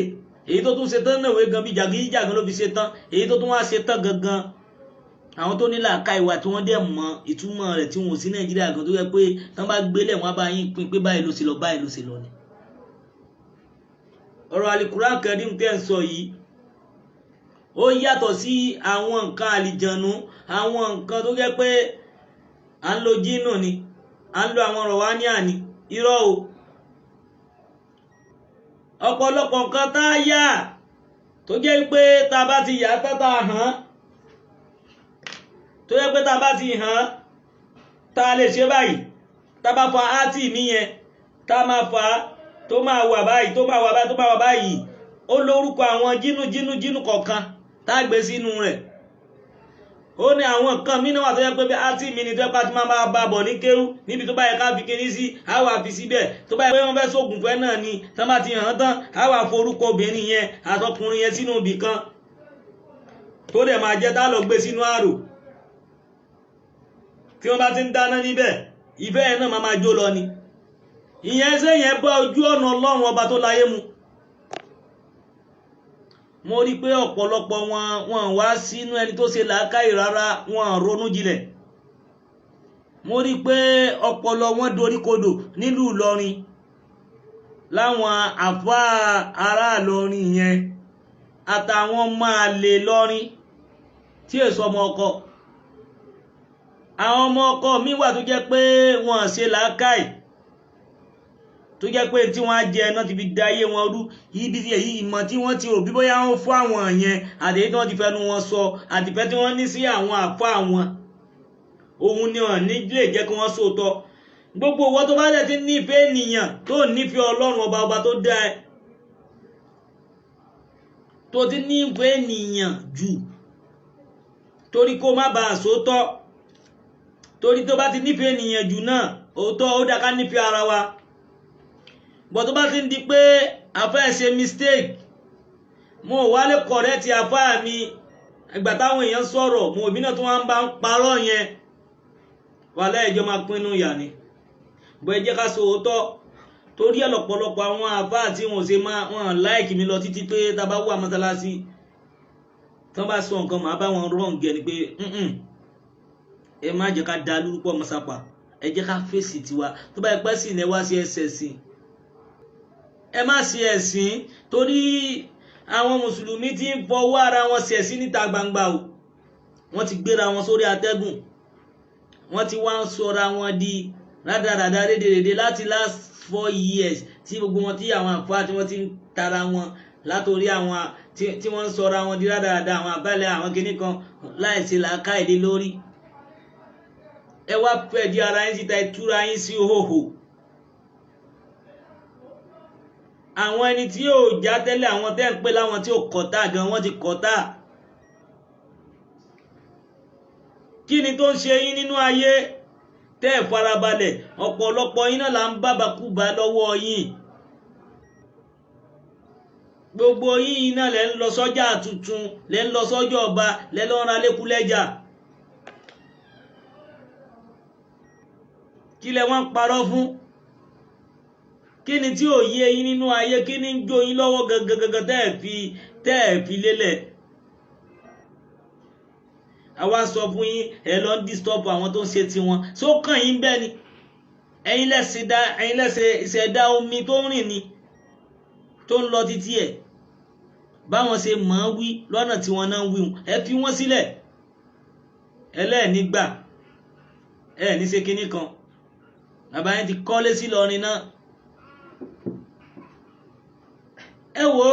Èyí tó tún ṣetán léèwé gan bí jàgídíjàgan ló fi ṣetán. Èyí tó tún wá ṣetán gangan, àwọn tó ní làákà ìwà tí wọ́n dẹ̀ mọ ìtumọ̀ rẹ̀ tí wọn ò sí Nàìjíríà gan, tó yẹ pé tán bá gbélé wọn bá yín pín pé báyìí ló ṣe lọ, báyìí ló ṣe lọ ni. Ọ̀rọ̀ Al-Qur'an Karim tẹ́ ń sọ yìí, ó yàtọ̀ sí àwọn nǹkan àlìjànú, àwọn nǹkan tó jẹ́ pé à ń lo jínù ni, à ń lo àwọn ọ̀rọ̀ wá ní àní. Irọ́ o. Ọ̀pọ̀lọpọ̀ nǹkan tá a yà tó jẹ́ pé tá a bá ti yà á tá a hàn, tó jẹ́ pé tá a bá ti hàn, tá a lè ṣe báyìí, tá a bá fa áàtì mi yẹn, tá a máa fa tó máa wà báyìí, tó máa wà báyìí, tó máa wà báyìí, ó lórúkọ àwọn jínú jínú jínú kọ̀ọ̀kan tá a gbé sínú rẹ̀. Ó ní àwọn nǹkan mí náà wà tó yẹ pé bí áàtì mi ni, tó yẹ pé a ti máa bá bọ̀ ní kéwú, níbi tó bá yẹ ká fi kinní sí, á wà fi síbẹ̀. Tó bá yẹ pé wọ́n fẹ́ sóògùn fẹ́ náà ni, tán bá ti hàn tán, á wà forúkọ obìnrin yẹn àtọkùnrin yẹn sínú ibì kan tó dẹ̀ máa jẹ́ tá lọ gbé sínú àrò. Tí wọ́n bá ti ń dáná níbẹ̀, ìfẹ́ yẹn náà máa máa jó lọ ni. Ìyẹn ṣé yẹn bá ojú ọ̀nà Ọlọ́run ọba tó láyé mu? Mo rí i pé ọ̀pọ̀lọpọ̀ wọn wá sínú ẹni tó ṣe làákàyè rárá, wọn ronú jinlẹ̀. Mo rí i pé ọpọlọ wọn doríkodò nílùú Ìlọrin, láwọn àfáà ará Ìlọrin yẹn àtàwọn máa lè lọrin tí èso ọmọ ọkọ. Àwọn ọmọ ọkọ mi wà tó jẹ́ pé wọn ṣe làákàyè, tó jẹ́ pé tí wọ́n á jẹ náà ti fi da ayé wọn rú. Ibi tí èyí ìmọ̀ tí wọ́n ti rò bí bóyá wọ́n fún àwọn yẹn, àtèyí tí wọ́n ti fẹnu wọn sọ, àtìfẹ́ tí wọ́n ní sí àwọn àfọ àwọn, òun ni wọ́n ní lè jẹ́ kí wọ́n sòótọ́. Gbogbo ìwọ tó bá dẹ̀ ti nífẹ̀ẹ́ ènìyàn, tó nífẹ̀ẹ́ Ọlọ́run ọba, ọba tó dá ẹ, tó ti nífẹ̀ẹ́ ènìyàn jù, torí kó má bàa sòótọ́, torí tó bá ti nífẹ̀ẹ́ ènìyàn jù náà, òótọ́ ó dá ká nífẹ̀ẹ́ ara wa. Bọ̀ tó bá ti ń di pé àfẹ́ ṣe mistake, mo wá lè correct àfáà mi. Ìgbà táwọn èèyàn sọ̀rọ̀, mo òbí náà tó wá ń bá ń parọ́ yẹn, wà lẹ́ẹ̀jọ́ máa pinnu ìyà ni. Bọ́ ẹ jẹ́ ká sọ òótọ́, torí ẹ̀ lọ́pọ̀lọpọ̀ àwọn àfáà tí wọn ò ṣe máa wọn like mi lọ títí, pé tá a bá wà mọ́sálásí, tán bá sọ nǹkan, màá bá wọn wrong ni pé ẹ má jẹ́ ká da lórúkọ mọ́sápà, ẹ jẹ́ ká fèsì tiwa. Tó bá yẹ pẹ́ sì ní ẹ wá sí ẹsẹ̀ sí, ẹ má ṣe ẹ̀sìn, torí àwọn mùsùlùmí ti ń fọwọ́ ara wọn ṣẹ̀sín níta gbangba o. Wọ́n ti gbéra wọn sórí atẹ́gùn, wọ́n ti wá ń sọra wọn di rádaràda rédèrèdè láti last 4 years, tí gbogbo wọn, tí àwọn àfáà tí wọ́n ti ń tara wọn látòrí àwọn tí wọ́n ń sọra wọn di rádaràda, àwọn àbálẹ̀ àwọn kinní kan láìsí làákàyè lórí. Ẹ wá fẹ́ di ara yín síta, ẹ túra yín sí hòhò. Àwọn ẹni tí yóò já tẹ́lẹ̀, àwọn tẹ́ ń pè láwọn tí ò kọ́tà gan, wọ́n ti kọ́tà. Kí ni tó ń ṣe yín nínú ayé tẹ́ ẹ̀ farabalẹ̀? Ọ̀pọ̀lọpọ̀ yín náà là ń bábàkúbà lọ́wọ́ yín. Gbogbo yín náà lẹ́ ń lọ sọ́jà tuntun, lẹ́ ń lọ sọ́jà ọba, lẹ́ lọ́ ń ra lẹ́kúlẹ́jà. Kí lẹ wọ́n ń parọ́ fún? Kí ni tí ò yé yín nínú ayé? Kí ni ń jó yín lọ́wọ́ gangan tẹ́ ẹ̀ fi lélẹ̀? Àwa sọ fún yín, ẹ lọ ń disturb àwọn tó ń ṣe tiwọn. Ṣó kàn yín bẹ́ẹ̀ ni? Ẹ̀yin lẹ́sẹ̀ ìṣẹ̀dá omi tó ń rìn ni, tó ń lọ títí ẹ̀, báwọn ṣe mọ̀ ọ́n wí lọ́nà tí wọ́n náà ń wí wọn, ẹ fi wọ́n sílẹ̀. Ẹlẹ́ẹ̀nígbà ẹ ní ṣe kinní kan, bàbá yẹn ti kọ́lé sí Ìlọrin náà. Ẹ wo,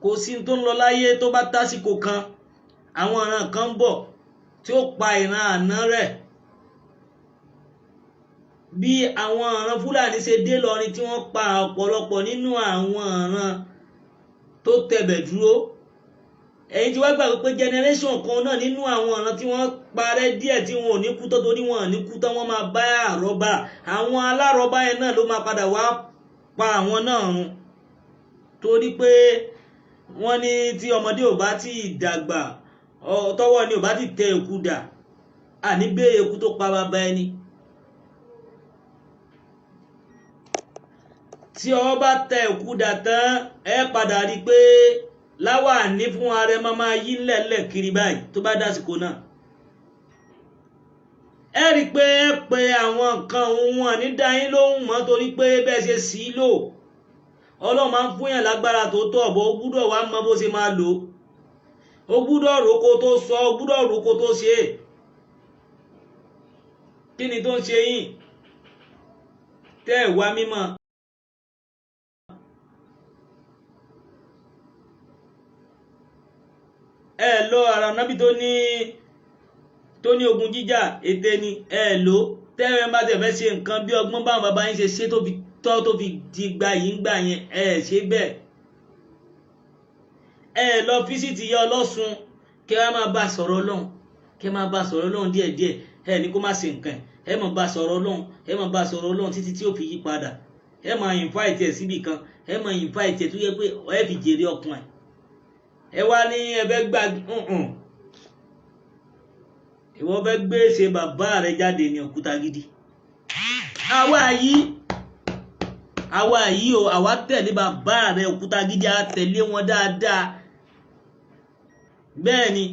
kò sí tó ń lọ láyé tó bá tásìkò kan, àwọn ìran kan ń bọ̀ tí ó pa ìran àná rẹ̀. Bí àwọn ìran Fúlàní ṣe dé Ìlọrin tí wọ́n pa ọ̀pọ̀lọpọ̀ nínú àwọn ìran tó tẹ̀bẹ̀ dúró, ẹ̀yin tí wọ́n gbàgbé pé generation kan náà nínú àwọn ìran tí wọ́n parẹ́ díẹ̀ tí wọn ò ní kú tán, torí wọn ò ní kú tán, wọ́n máa bá àrọ́bá. Àwọn alárọ́bá yẹn náà ló máa padà wá pa àwọn náà run, torí pé wọ́n ní tí ọmọdé ò bá tí ì dàgbà, tọwọ́ ni ò bá ti tẹ èkú dà, àní béèrè èkú tó pa bàbá ẹni. Tí ọwọ́ bá tẹ òkú dà tán, ẹ padà rí i pé láwàní fún ara ẹ máa yí lẹ̀lẹ̀ kiri báyìí tó bá dásìkò náà. Ẹ rí i pé ẹ pe àwọn nǹkan òun wọn ní dá yín lóhùn mọ́, torí pé bẹ́ẹ̀ ṣe sí lò. Ọlọ́run máa ń fún yàn lágbára tó tọ̀ bọ́, ó gbúdọ̀ wá mọ bó ṣe máa lò ó, gbúdọ̀ roko tó sọ, ó gbúdọ̀ roko tó ṣe é. Kí ni tó ń ṣe yín tẹ́ ẹ̀ wá mímọ́? Ẹ lọ ara nábì tó ní ogun jíjà ète ni ẹ lò. Tẹ́rẹ̀ bá tẹ̀ fẹ́ ṣe nǹkan bí ọgbọ́n báwọn bàbá yín ṣe ṣe tó fi tọ́ tó fi di gba yìí ń gbà yẹn, ẹ ṣe bẹ́ẹ̀. Ẹ lọ fíṣítì yẹ Ọlọ́sùn, kẹ wá máa bá sọ̀rọ̀ Ọlọ́run, kẹ máa bá sọ̀rọ̀ Ọlọ́run díẹ̀díẹ̀. Ẹ ní kó má ṣe nǹkan, ẹ máa bá sọ̀rọ̀ Ọlọ́run, ẹ máa bá sọ̀rọ̀ Ọlọ́run títí tí ó fi yí padà. Ẹ máa invite ẹ síbì kan, ẹ máa invite ẹ tó yẹ pé ẹ fi jèrè ọkàn ẹ. Ẹ wá ní ẹ fẹ́ gbà ìwọ fẹ́ gbé ṣe bàbá rẹ jáde ní òkúta gidi. Àwa yìí o, àwa tẹ̀lé bàbá rẹ òkúta gidi, a tẹ̀lé wọn dáadáa. Bẹ́ẹ̀ ni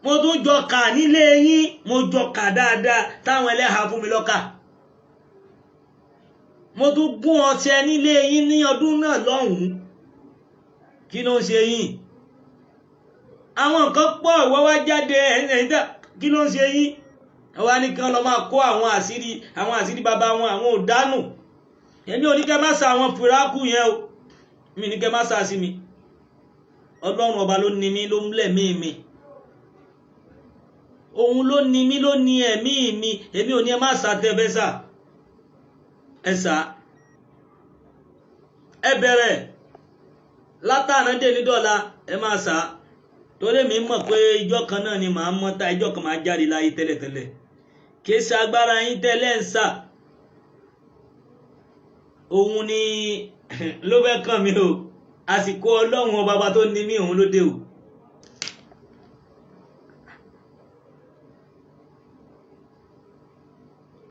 mo tún jọ kà nílé yín, mo jọ kà dáadáa táwọn ẹlẹ́hàá fún mi lọ́kà. Mo tún gún ọṣẹ nílé yín ní ọdún náà lọ́hùn-ún. Kí ló ń ṣe yín? Àwọn nǹkan pọ̀ ìwọ́ wá jáde ẹ̀yìn tẹ́, kí ló ń ṣe yín? Wá ní kí wọ́n lọ máa kó àwọn àṣírí bàbá wọn, àwọn òdánù. Èmi ò ní kẹ́ má sa àwọn fìrákù yẹn o, mi ní kẹ́ má sa sí mi. Ọlọ́run ọba ló ní mi, ló ń lẹ̀mí mi, òun ló ní mi, ló ní ẹ̀mí mi. Èmi ò ní ẹ má sa tẹ́ fẹ́ sà, ẹ sà, ẹ bẹ̀rẹ̀ látàná dé ní dọ́là, ẹ má sà, torí mi mọ̀ pé ìjọ kan náà ni màá mọ́ ta, ìjọ kan máa jáde láyé tẹ́lẹ̀tẹ́lẹ̀. Kìí ṣe agbára yín tẹ́lẹ̀ ń sà, òun ni ló fẹ́ kàn mí o. Àsìkò Ọlọ́run ọba bá tó ní mí, òun ló dé o.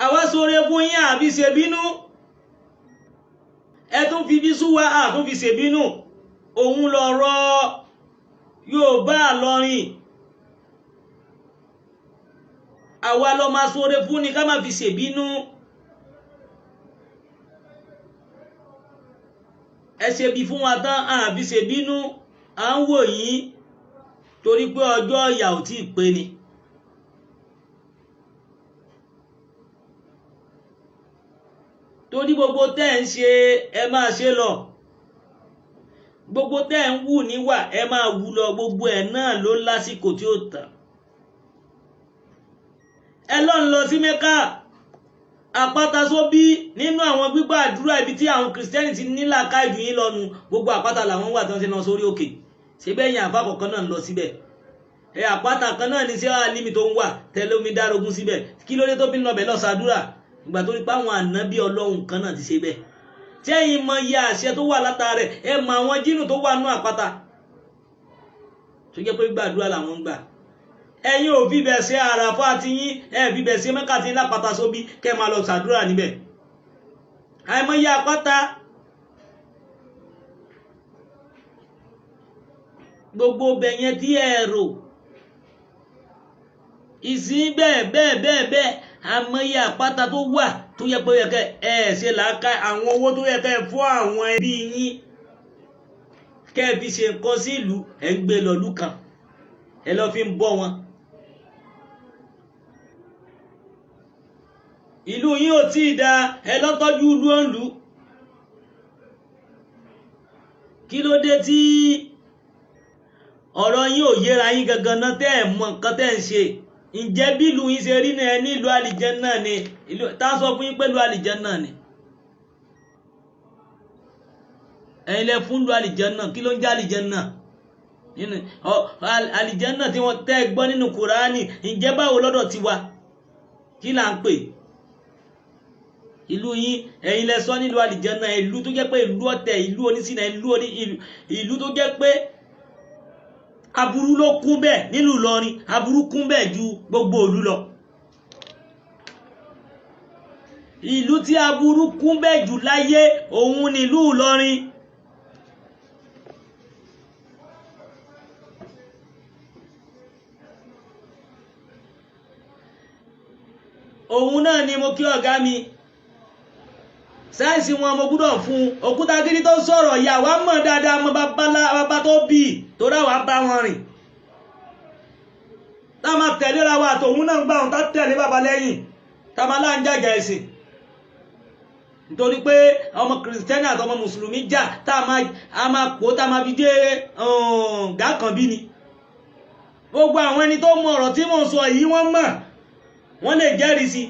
Àwa sóore fún yín àbí ṣe bínú, ẹ tún fi bí sú wa, àtún fi ṣe bínú. Òun lọ̀rọ̀ Yorùbá lọrin. Àwa lọ máa sóore fún ni ká má fi ṣèbínú. Ẹ ṣe bí fún wa tán, àbí ṣèbínú, à ń wò yín torí pé ọjọ́ ìyà ò tí ì pé ni. Torí gbogbo tẹ́ ń ṣe, ẹ máa ṣe lọ. Gbogbo tẹ́ ń wù níwà, ẹ máa wù lọ. Gbogbo ẹ̀ náà ló lásìkò tí ó tàn. Ẹ lọ ń lọ sí Mẹ́kà, àpáta sóbí nínú àwọn gbígbà àdúrà ibi tí àwọn kìrìsìtẹ́nì ti nílà káìdù yín lọ́nu. Gbogbo àpáta làwọn wà tí wọ́n ti lọ sórí òkè. Síbẹ̀ yẹn àfa kọ̀ọ̀kan náà ń lọ síbẹ̀. Ẹ àpáta kan náà ní sí alimi tó ń wà tẹ́lẹ̀ omi dárógún síbẹ̀. Kí ló dé tó fi ń lọ bẹ̀ lọ ṣàdúrà? Ìgbà tó rí pé àwọn ànábì Ọlọ́run kan náà ti ṣe bẹ́ẹ̀. Tí ẹ̀yin mọ iye àṣẹ tó wà látara rẹ̀, ẹ mọ àwọn jínù tó wà nú àpáta tó jẹ́ pé gbàdúrà làwọn ń gbà. Ẹ̀yin ò fi bẹ̀ ṣe àràfà àti yín, ẹ fi bẹ̀ ṣe Mẹ́kà tí lápáta sóbí kẹ́ máa lọ ṣàdúrà níbẹ̀. Àìmọye àpáta gbogbo bẹ̀ yẹn tí ẹ rò ìsìn bẹ́ẹ̀ bẹ́ẹ̀ bẹ́ẹ̀ bẹ́ẹ̀. Àmọye àpáta tó wà tó yẹ pé yẹ kẹ́ ẹ ṣe làákà àwọn owó tó yẹ kẹ́ fún àwọn ẹbí yín kẹ́ fi ṣe nǹkan sí ìlú, ẹ ń gbé lọ́lú kan, ẹ lọ́ fi ń bọ́ wọn. Ìlú yín ò tí ì da, ẹ lọ́ tọ́jú ìlú òǹlú. Kí ló dé tí ọ̀rọ̀ yín ò yéra yín gangan náà tẹ́ ẹ̀ mọ nǹkan tẹ́ ẹ̀ ń ṣe? Ǹjẹ́ bí ìlú yín ṣe rí náà ní ìlú àlìjẹ́nnà ni? Ìlú tá a sọ fún yín pé ìlú àlìjẹ́nnà ni. Ẹ̀yin lẹ fún ìlú àlìjẹ́nnà, kí ló ń jẹ́ àlìjẹ́nnà? Nínú àlìjẹ́nnà tí wọ́n tẹ́ gbọ́ nínú Kùránì, ǹjẹ́ báwo lọ́dọ̀ tiwa? Kí là ń pè? Ìlú yín ẹ̀yin lẹ sọ nílùú àlìjẹ́nnà, ìlú tó jẹ́ pé ìlú ọ̀tẹ̀, ìlú oníṣìnà, ìlú tó jẹ́ pé aburú ló kún bẹ́ẹ̀ nílùú Ìlọrin, aburú kún bẹ́ẹ̀ ju gbogbo ìlú lọ. Ìlú tí aburú kún bẹ́ẹ̀ jù láyé òun nílùú Ìlọrin. Òun náà ni mo kí ọ̀gá mi, sáyẹ́nsì wọn mo gbúdọ̀ fún un. Òkúta gidi tó sọ̀rọ̀ ìyá wa mọ̀ dáadáa, mọ bàbá tó bì tó dá wa bá wọn rìn, tá a máa tẹ̀léra wa àtòun náà ń gbà wọn, tá tẹ̀lé bàbá lẹ́yìn, tá a máa lá ń jàjà ẹ̀sìn. Nítorí pé ọmọ kìrìsìtẹ́nì àti ọmọ mùsùlùmí jà, tá a máa pò, tá a máa fi dé gàkànbí ni. Gbogbo àwọn ẹni tó mọ ọ̀rọ̀ tí mò ń sọ yìí wọ́n mọ̀, wọ́n lè jẹ́rìí sí.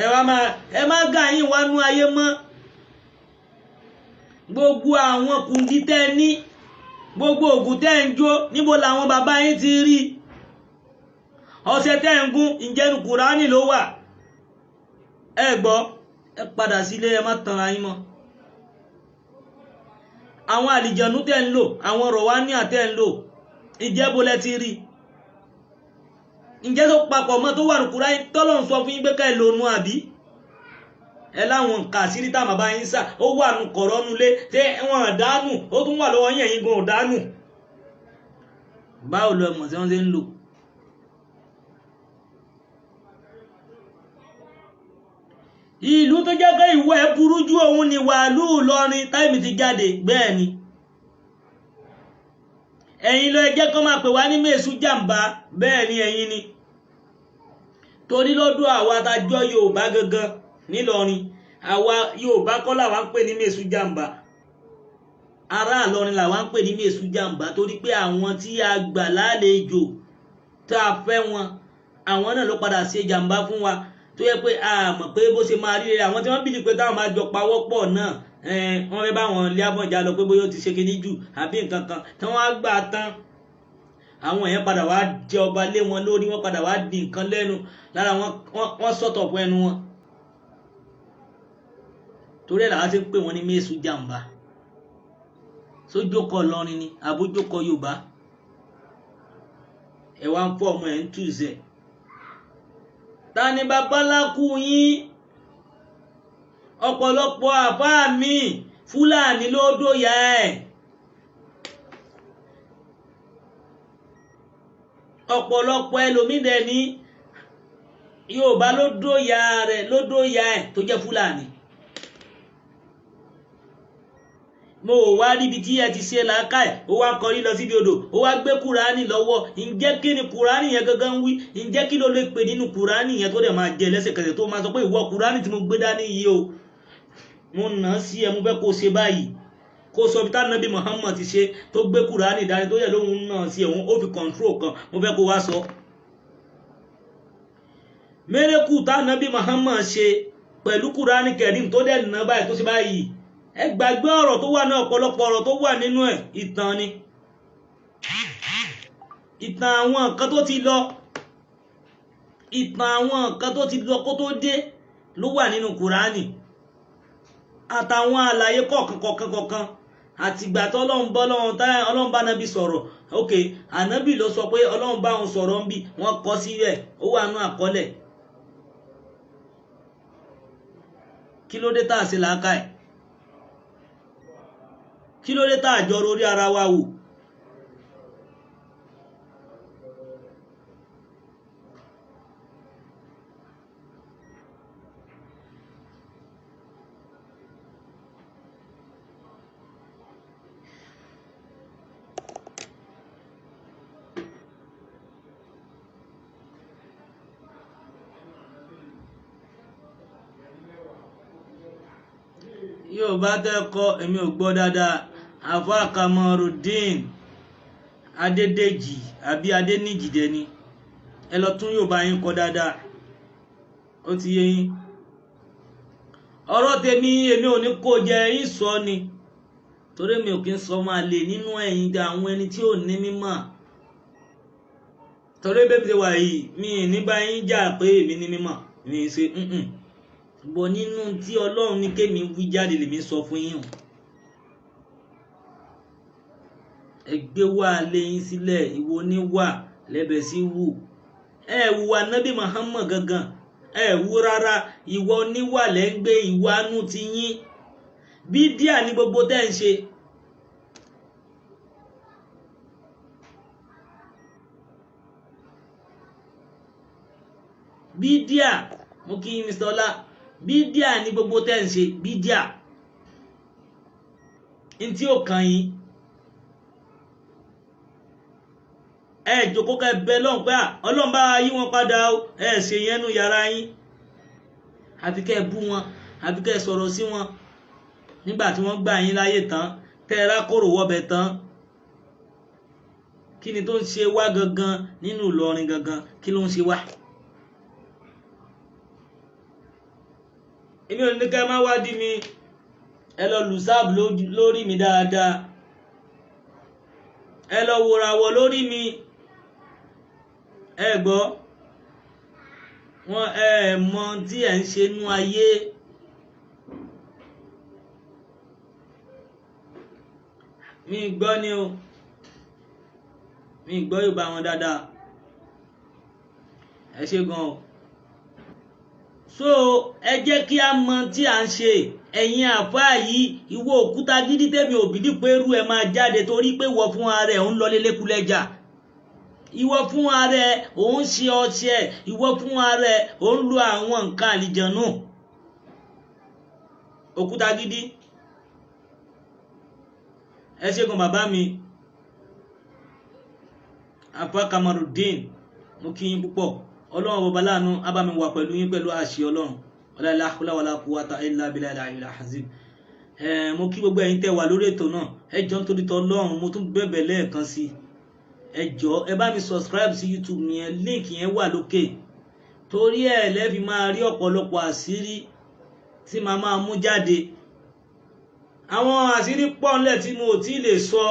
Ẹ wá máa ẹ má gà yín wá nú ayé mọ́. Gbogbo àwọn kùndí tẹ́ ní, gbogbo ògùn tẹ́ ń jó, níbo làwọn bàbá yín ti rí? Ọṣẹ tẹ́ ń gún, ìjẹnu Kùránì ló wà? Ẹ gbọ́, ẹ padà sílé, ẹ má tanra yín mọ́. Àwọn àlìjẹ̀nú tẹ́ ń lò, àwọn rọ̀wánìà tẹ́ ń lò, ìjẹ́ bo lẹ ti rí? Ǹjẹ́ tó papọ̀ mọ́ tó wà ní Kùránì tọ́lọ̀ ń sọ fún yín pé ká ẹ lónú àbí? Ẹ láwọn nǹkan àṣírí tá bàbá yín sà, ó wà nù kọ̀rọ̀ nulẹ̀ tẹ́ wọn dánù, ó tún wà lọ́wọ́ yín, ẹ̀yin gan ò dánù. Báwo lọ mọ̀ tí wọ́n ṣe ń lò? Ìlú tó jẹ́ pé ìwọ ẹ burú jù òun ni wàálù Ìlọrin táìmì ti jáde. Bẹ́ẹ̀ ni, ẹ̀yin lọ jẹ́ kán máa pè wá ní mẹ́sù jàǹbá. Bẹ́ẹ̀ ni, ẹ̀yin ni. Torí lọ́dọ̀ àwa tajọ́ Yorùbá gangan nílọrin, àwa Yorùbá kọ́ làwa ń pè ní mẹ́sù jàǹbá, ará Ìlọrin làwa ń pè ní mẹ́sù jàǹbá, torí pé àwọn tí a gbà lálejò tá a fẹ́ wọn, àwọn náà ló padà ṣe jàǹbá fún wa, tó yẹ pé a mọ̀ pé bó ṣe máa rí rere. Àwọn tí wọ́n bìlì pé táwọn máa jọ pawọ́ pọ̀ náà, wọ́n fẹ́ bá wọn lé Àfọ̀njá lọ pé bóyá ó ti ṣe kinní jù àbí nǹkan kan, tí wọ́n á gbà tán, àwọn èèyàn padà wá jẹ ọba lé wọn lórí, wọ́n padà wá di nǹkan lẹ́nu lára wọn, wọ́n sọ̀tọ̀ fún ẹnu wọn. Torí ẹ̀ làwọn ti ń pè wọ́n ní mẹ́sù jàǹbá. Sójókòó Ìlọrin ni àbójókòó Yorùbá? Ẹ̀ wá ń fọ́ ọmọ ẹ̀ ń tùzẹ̀. Ta ni babaláku yín? Ọ̀pọ̀lọpọ̀ àfáà mi Fúlàní ló dóyà ẹ̀. Ọ̀pọ̀lọpọ̀ ẹlòmídẹ̀ ní Yorùbá ló dóyà rẹ̀, ló dóyà ẹ̀ tó jẹ́ Fúlàní. Mo ò wá ríbi tí ẹ ti ṣe làákàì, ó wá kọrí lọ síbi odò, ó wá gbé Kùránì lọ́wọ́. Ǹjẹ́ kí ni Kùránì yẹn gangan wí? Ǹjẹ́ kí ló lè pè nínú Kùránì yẹn tó dẹ̀ máa jẹ lẹ́sẹ̀kẹsẹ̀, tó máa sọ pé ìwọ Kùránì tí mo gbé dání yìí o, mo nà á sí ẹ, mo fẹ́ kó o ṣe báyìí, kó sọ bí tánàbí Muhammad ti ṣe tó gbé Kùránì dání tó yẹ lóhun náà sí ẹ̀hún, ó fi kọ̀ǹtró kan, mo fẹ́ kó wá sọ. Mérekù tánàbí Muhammad ṣe pẹ̀lú Kùránì Kẹrim tó dẹ̀ nà báyìí tó ṣe báyìí, ẹ gbàgbé ọ̀rọ̀ tó wà ní ọ̀pọ̀lọpọ̀ ọ̀rọ̀ tó wà nínú ẹ̀, ìtàn ni. Ìtàn àwọn nǹkan tó ti lọ, ìtàn àwọn nǹkan tó ti lọ kó tó dé ló wà nínú Kùránì, àtàwọn àlàyé kọ̀ọ̀kan kọ̀ọ̀kan kọ̀ọ̀kan. Àtìgbà tó Ọlọ́run bọ́ Ọlọ́run tá Ọlọ́run bá nàbí sọ̀rọ̀, ok, ànábì ló sọ pé Ọlọ́run bá òun sọ̀rọ̀ ń bì, wọ́n kọ síbẹ̀, ó wà nú àkọọ́lẹ̀. Kí ló dé tá a ṣe làákàyè? Kí ló dé tá a jọ orí ara wa wò? Yóò bá tẹ́kọ̀ èmi ò gbọ́ dáadáa. Àfa Kamorudeen Adédèjì àbí Adéníjì dẹni, ẹ lọ tún Yorùbá yín kọ dáadáa, ó ti yé yín. Ọ̀rọ̀ tèmi èmi ò ní kó jẹ yín sọ ni, torí mi ò kí ń sọ máa lè nínú ẹ̀yìn àwọn ẹni tí ò ní mímọ̀. Torí bẹ́ẹ̀ mi ṣe wà yìí, mi ní bá yín jà pé èmi ní mímọ̀, mi ṣe bọ̀ nínú tí Ọlọ́run ní kémi wí jáde lèmi sọ fún yín o. Ẹ gbé wà lẹ́yìn sílẹ̀, ìwọ ní wà lẹ́bẹ̀ sí wù, Ẹ wùwà nábì Muhammad gangan, ẹ wù rárá. Ìwọ oníwàlẹ̀ ń gbé ìwà nù ti yín. Bídíà ní gbogbo tẹ́ ń ṣe. Bídíà, mo kí Mr. Ọlá, bídíà ní gbogbo tẹ́ ń ṣe, bídíà ntí ò kàn yín. Ẹ jókòó kẹ́ bẹ lọ́hùn pé Ọlọ́run bá yí wọn padà o, ẹ ṣe yẹn nu yàrá yín. Àfi kẹ́ bú wọn, àfi kẹ́ sọ̀rọ̀ sí wọn. Nígbà tí wọ́n gbà yín láyè tán, tẹ́ ẹ rákòrò wọbẹ̀ tán, kí ni tó ń ṣe wá gangan nínú Ìlọrin gangan? Kí ló ń ṣe wá? Èmi ò ní ká má wádìí mi, ẹ lọ lùsáàbù lórí mi dáadáa, ẹ lọ wòràwọ̀ lórí mi. Ẹ gbọ́ wọn, ẹ mọ tí ẹ ń ṣe nú ayé. Mi gbọ́ ni o, mi gbọ́ yóò bá wọn dáadáa. Ẹ ṣe gan o. So ẹ jẹ́ kí a mọ tí à ń ṣe. Ẹ̀yin àfáà yìí, ìwọ òkúta gidi tẹ̀mí òbídì pé irú ẹ máa jáde, torí pé ìwọ fún ara ẹ̀ ń lọ lélékulẹ̀jà, ìwọ fún ara ẹ̀ ò ń ṣe ọṣẹ, ìwọ fún ara ẹ̀ ò ń lo àwọn nǹkan àlìjànú. Òkúta gidi, ẹ ṣe gan bàbá mi Àfá Kamarudin, mo kí yín púpọ̀. Ọlọ́run bọba láàánú á bá mi wà pẹ̀lú yín pẹ̀lú àṣẹ Ọlọ́run. La hawla wala quwwata illa billahi al-aliyyil azim. Mo kí gbogbo ẹ̀yin tẹ́ wà lórí ètò náà. Ẹ jọ̀ọ́ nítorí t'Ọlọ́run, mo tún bẹ̀bẹ̀ lẹ́ẹ̀kan sí ẹ jọ̀ọ́, ẹ bá mi subscribe sí YouTube yẹn, link yẹn wà lókè. Torí ẹ lẹ́fi máa rí ọ̀pọ̀lọpọ̀ àṣírí tí màá máa mú jáde. Àwọn àṣírí pọ̀ ńlẹ̀ tí mo ò tí lè sọ,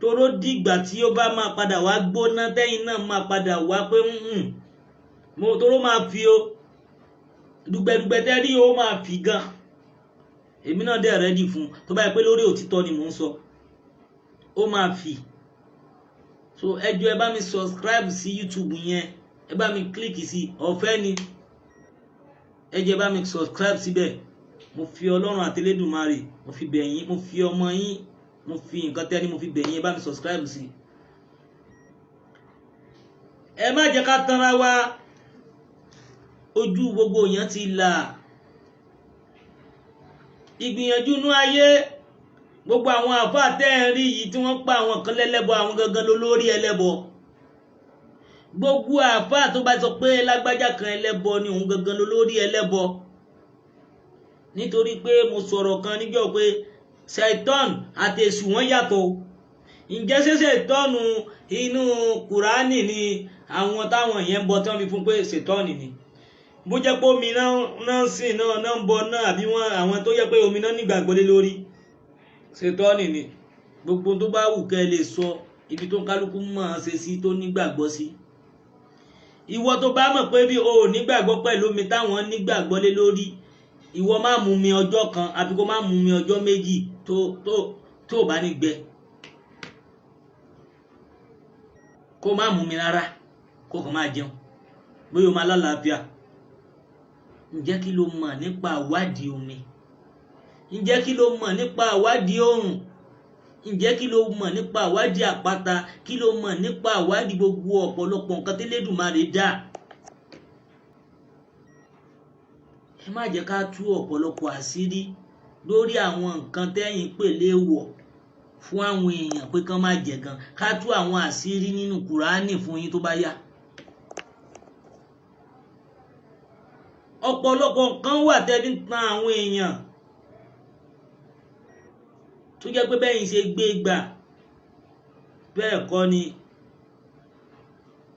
toró dìgbà tí ó bá máa padà wá gbóná, tẹ́yìn náà máa padà wá pé mo toró máa fi o dùgbẹ̀dùgbẹ̀ tẹ́ rí o máa fi gan. Èmi náà dẹ̀ rẹ́dì fún tó bá yẹ pé lórí òtítọ́ ni mò ń sọ, ó máa fi. So ẹ jọ̀ọ́, ẹ bá mi subscribe sí YouTube yẹn, ẹ bá mi click sí, ọ̀fẹ́ ni. Ẹ jọ̀ọ́, ẹ bá mi subscribe síbẹ̀. Mo fi Ọlọ́run àtẹlẹ́dùmarè, mo fi bẹ̀ yín, mo fi ọmọ yín, mo fi nǹkan tẹ́ ní mo fi bẹ̀ yín, ẹ bá mi subscribe sí. Ẹ má jẹ́ ká tanra wa, ojú gbogbo èèyàn ti là. Ìgbìyànjú inú ayé, gbogbo àwọn àfáà tẹ́ ẹ̀ ń rí yìí tí wọ́n pa àwọn kan lẹ́lẹ́bọ, àwọn gangan lólórí ẹlẹ́bọ. Gbogbo àfáà tó bá sọ pé lágbájá kan ẹlẹ́bọ ni, òun gangan lólórí ẹlẹ́bọ. Nítorí pé mo sọ̀rọ̀ kan níjọ́ pé ṣàìtọ́n àti èṣù wọ́n yàtọ̀. Ǹjẹ́ ṣé ṣàìtọ́nù inú Kùránì ni àwọn táwọn yẹn ń bọ tí wọ́n fi fún pé ṣètọ́nì ni? Bó jẹ́ pé omi náà sìn náà ń bọ náà, àbí wọ́n àwọn tó yẹ pé omi náà nígbàgbọ́ lé lórí, ṣètọ́nì ni. Gbogbo tó bá wù kẹ́ ẹ lè sọ, ibi tó ń kálukú mọ̀ ọ́n ṣe sí tó nígbàgbọ́ sí. Ìwọ tó bá mọ̀ pé bí o ò nígbàgbọ́ pẹ̀lú omi táwọn nígbàgbọ́ lé lórí, ìwọ má mú mi ọjọ́ kan àbí kó má mú mi ọjọ́ méjì tó bá ní gbẹ, kó má mú mi rárá, kó kàn máa jẹun, bóyá o máa lálàáfíà. Ǹjẹ́ kí ló mọ̀ nípa ìwádìí omi? Ǹjẹ́ kí ló mọ̀ nípa ìwádìí oòrùn? Ǹjẹ́ kí ló mọ̀ nípa ìwádìí àpáta? Kí ló mọ̀ nípa ìwádìí gbogbo ọ̀pọ̀lọpọ̀ nǹkan tẹ́lẹ̀dùmarè dá? Ẹ má jẹ́ ká tú ọ̀pọ̀lọpọ̀ àṣírí lórí àwọn nǹkan tẹ́yìn pè léèwọ̀ fún àwọn èèyàn pé kán má jẹ gan. Ká tú àwọn àṣírí nínú Kùránì fún yín tó bá yá. Ọ̀pọ̀lọpọ̀ nǹkan wà tẹ́bí ń tan àwọn èèyàn tó jẹ́ pé bẹ́yìn ṣe gbé gbà bẹ́ẹ̀ kọ́ ni.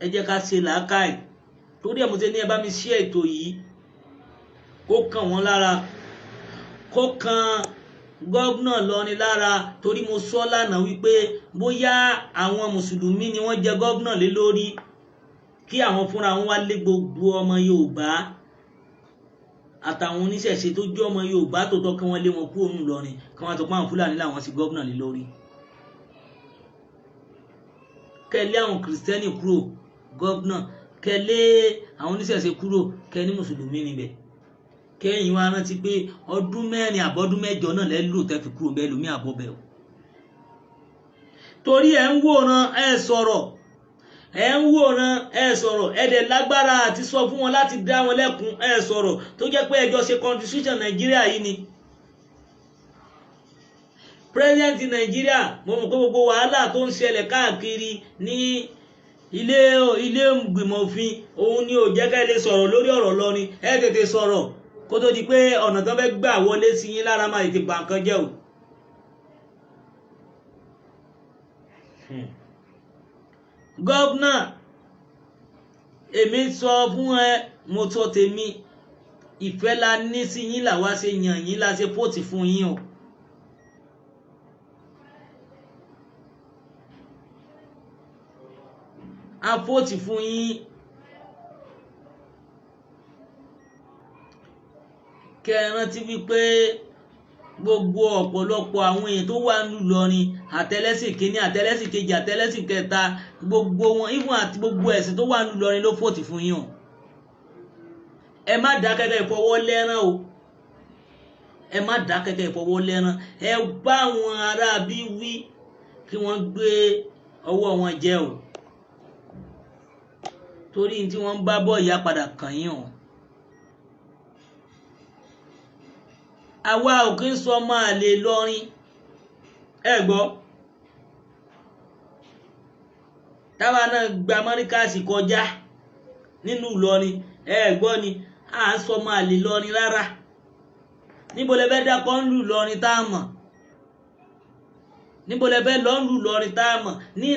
Ẹ jẹ́ ká ṣe làákàyè. Torí ẹ̀ mo ṣe ní ẹ bá mi ṣe ètò yìí, kó kàn wọ́n lára, kó kan gọ́vnà lọ́ni lára. Torí mo sọ lánàá wípé bóyá àwọn mùsùlùmí ni wọ́n jẹ gọ́vnà lé lórí, kí àwọn fúnra wọn wá lé gbogbo ọmọ Yorùbá àtàwọn oníṣẹ̀ṣe tó jẹ́ ọmọ Yorùbá tó tọ́ kí wọ́n lé wọn kúrò nínú Ìlọrin, kí wọ́n tó pa àwọn Fúlàní làwọn sí gọ́vnà lé lórí. Kẹ́ lé àwọn kìrìsìtẹ́nì kúrò, Governor, kẹ lé àwọn oníṣẹ̀ṣe kúrò, kẹ ní mùsùlùmí níbẹ̀. Kẹ́yìn wá rántí pé ọdún 4 àbọ̀dún 8 náà lẹ́ lò tẹ́ fi kúrò bẹ́ẹ̀ lómi àbọ̀ bẹ́ẹ̀ o. Torí ẹ̀ ń wòran, ẹ sọ̀rọ̀, ẹ̀ ń wòran, ẹ sọ̀rọ̀, ẹ dẹ̀ lágbára àti sọ fún wọn láti dá wọn lẹ́kun, ẹ sọ̀rọ̀, tó jẹ́ pé ẹjọ́ ṣe constitution Nàìjíríà yìí ni. President Nàìjíríà, mo mọ̀ pé gbogbo wàhálà tó ń ṣẹlẹ̀ káàkiri ní ilé ìgbìmọ̀ òfin, òun ni ò jẹ́ ká lè sọ̀rọ̀ lórí ọ̀rọ̀ Ìlọrin. Ẹ tètè sọ̀rọ̀ kó tó di pé ọ̀nà tó fẹ́ gbà wọlé sí yín lára máa tètè bà nǹkan jẹ́ o. Gọ́vnà, èmi sọ fún ẹ, mo sọ tèmi, ìfẹ́ la ní sí yín làwa ṣe yàn yín, la ṣe fóòtì fún yín o. A fóòtì fún yín kẹ́ ẹ rántí wípé gbogbo ọ̀pọ̀lọpọ̀ àwọn èèyàn tó wà nílùú Ìlọrin, àtẹlẹ́sìn kínní, àtẹlẹ́sìn kejì, àtẹlẹ́sìn kẹta, gbogbo wọn, even àti gbogbo ẹ̀sìn tó wà nílùú Ìlọrin ló fòtì fún yín o. Ẹ má dákẹ́kẹ́ ìfọwọ́ lẹ́rán o, ẹ má dákẹ́kẹ́ ìfọwọ́ lẹ́rán. Ẹ bá àwọn ará bí wí kí wọ́n gbé ọwọ́ wọn jẹ o, torí tí wọ́n ń bá bọ̀ ìyá padà kàn yín o. Àwa ò kí ń sọ máa lè lọrin, ẹ gbọ́, táwa náà gba mọ́ríkàsì kọjá nínú Ìlọrin, ẹ gbọ́ ni, à ń sọ máa lè lọrin rárá. Níbo lẹ fẹ́ dákọ́ ń lù lọrin tá a mọ̀? Níbo lẹ fẹ́ lọ́ ń lù lọrin tá a mọ̀? Ní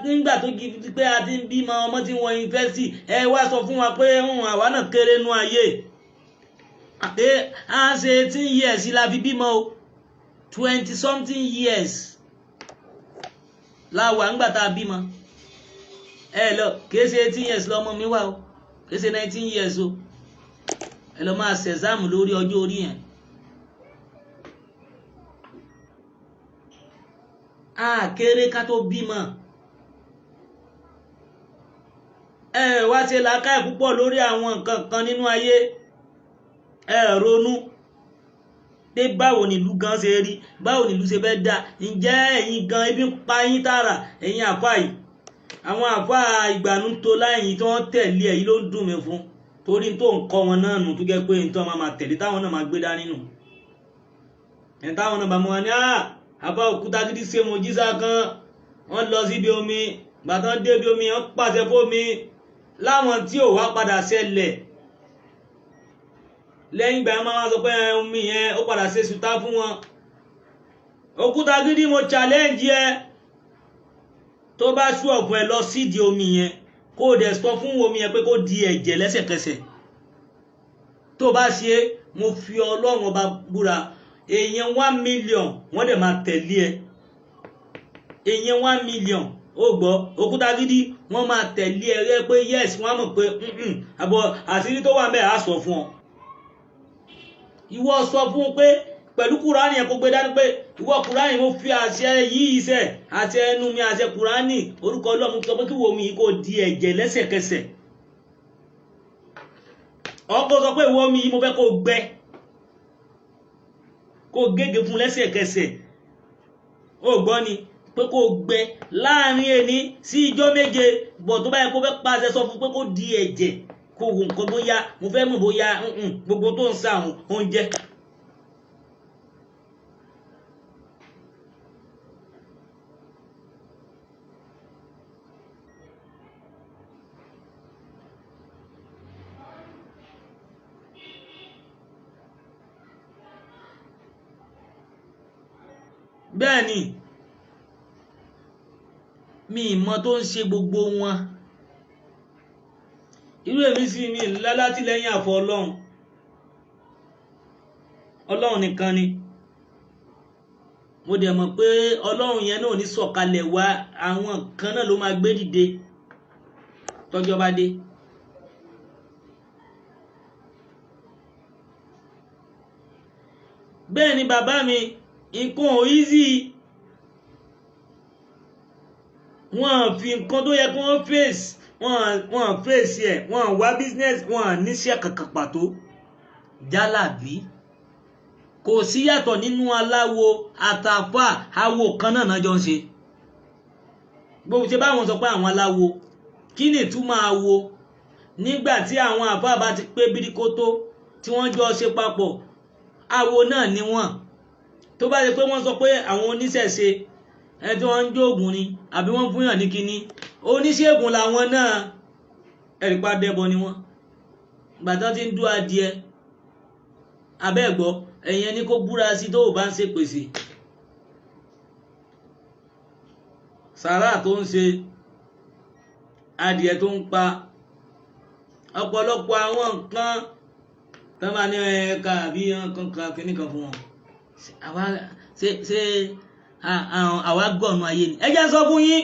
nígbà tó di pé a ti ń bímọ ọmọ tí wọ́n yunifásitì, ẹ wá sọ fún wa pé àwa náà kéré nú ayé. À ń ṣe 18 years la fi bímọ o, 20 something years la wà ńgbà tá a bímọ. Ẹ lọ, kìí ṣe 18 years lọmọ mi wà o, kìí ṣe 19 years o. Ẹ lọ máa ṣẹ̀sáàmù lórí ọjọ́ orí yẹn. A kéré ká tó bímọ. Ẹ wá ṣe làákàyè púpọ̀ lórí àwọn nǹkan kan nínú ayé. Ẹ ronú pé báwo nílùú gan ṣe rí, báwo nílùú ṣe fẹ́ dá. Ǹjẹ́ ẹ̀yin gan ebi ń pa yín tààrà, ẹ̀yin àfáà yìí, àwọn àfáà ìgbàanú tó láyìn tí wọ́n tẹ̀lé ẹ̀ yìí ló ń dùn mí fún, torí tó ń kọ́ wọn náà nù, tó jẹ́ pé nítorí wọn máa tẹ̀lé táwọn náà máa gbé dání nù. Ẹ̀ táwọn náà bá mọ́ wọn ní àbá òkúta gidi ṣe mọ̀ jísà kan, wọ́n lọ síbi omi, gbàtàn débi omi wọ́n pàṣẹ fómi láwọn tí ò wá padà ṣẹlẹ̀. Lẹ́yìn ìgbà yẹn máa sọ pé omi yẹn ó padà ṣe sùtá fún wọn. Òkúta gidi, mo challenge ẹ, tó bá ṣú ọ̀fun ẹ lọ sídìí omi yẹn, kó o dẹ̀ sọ fún omi yẹn pé kó di ẹ̀jẹ̀ lẹ́sẹ̀kẹsẹ̀. Tó bá ṣe, mo fi Ọlọ́run ọba búra, èèyàn 1 million wọ́n dẹ̀ máa tẹ̀lé ẹ. Èèyàn 1 million, ó gbọ́, òkúta gidi, wọ́n máa tẹ̀lé ẹ rẹ pé yes, wọ́n á mọ̀ pé àbọ̀ àṣírí tó wà ńbẹ̀ á sọ fún ọ. Ìwọ sọ fún un pé pẹ̀lú Kùránì ẹ̀ kó gbé dání pé ìwọ Kùránì, mo fi àṣẹ yìí iṣẹ́ àti ẹnu mi àṣẹ Kùránì orúkọ Ọlọ́run sọ pé kí wo mi yìí kó di ẹ̀jẹ̀ lẹ́sẹ̀kẹsẹ̀. Ọkọ sọ pé ìwọ mi yìí mo fẹ́ kó gbẹ, kó gègé fún lẹ́sẹ̀kẹsẹ̀. Ó gbọ́ ni pé kó gbẹ láàrin ẹni sí ijọ́ méje, bọ̀ tó bá yẹ kó fẹ́ pàṣẹ sọ fún pé kó di ẹ̀jẹ̀, kó wo nǹkan bóyá mo fẹ́ mọ̀ bóyá gbogbo tó ń sa àwọn oúnjẹ. Bẹ́ẹ̀ ni mi ìmọ̀ tó ń ṣe gbogbo wọn. Irú èmi sì mi lálátìlẹ́yìn àfọ Ọlọ́run, Ọlọ́run nìkan ni. Mo dẹ̀ mọ̀ pé Ọlọ́run yẹn náà ní sọ̀kalẹ̀ wá, àwọn kan náà ló máa gbé dìde tọ́jọ́ bá dé. Bẹ́ẹ̀ ni bàbá mi, nǹkan ò easy. Wọ́n fi nǹkan tó yẹ kí wọ́n face, Wọ́n fèsì ẹ̀, wọ́n wá business, wọ́n níṣẹ́ kankan pàtó. Jálàbí kò sí yàtọ̀ nínú aláwo àtàfà, awo kan náà náà jọ ń ṣe. Gbogbo ṣe báwọn sọ pé àwọn aláwo, kí ni ìtumọ̀ awo? Nígbà tí àwọn àfáà bá ti pé bíríkótó tí wọ́n jọ ṣe papọ̀, awo náà ni wọ́n. Tó bá ṣe pé wọ́n sọ pé àwọn oníṣẹ̀ṣe, ẹni tí wọ́n ń jóògùn ni àbí wọ́n fúnyàn ní kinní, oníṣègùn làwọn náà, ẹ̀rí pa dẹ́bọ ni wọ́n. Gbàtàn ti ń dú adìẹ abẹ́ẹ̀gbọ́, ẹ̀yìn ẹni kó búra sí tó o bá ń ṣe pèsè sàrà tó ń ṣe, adìẹ tó ń pa, ọ̀pọ̀lọpọ̀ àwọn nǹkan tó máa ní ẹ̀ka àbí nǹkan kìíní kan fún wọn. Ṣe àwa gbọ̀nù ayé ni? Ẹ jẹ́ sọ fún yín,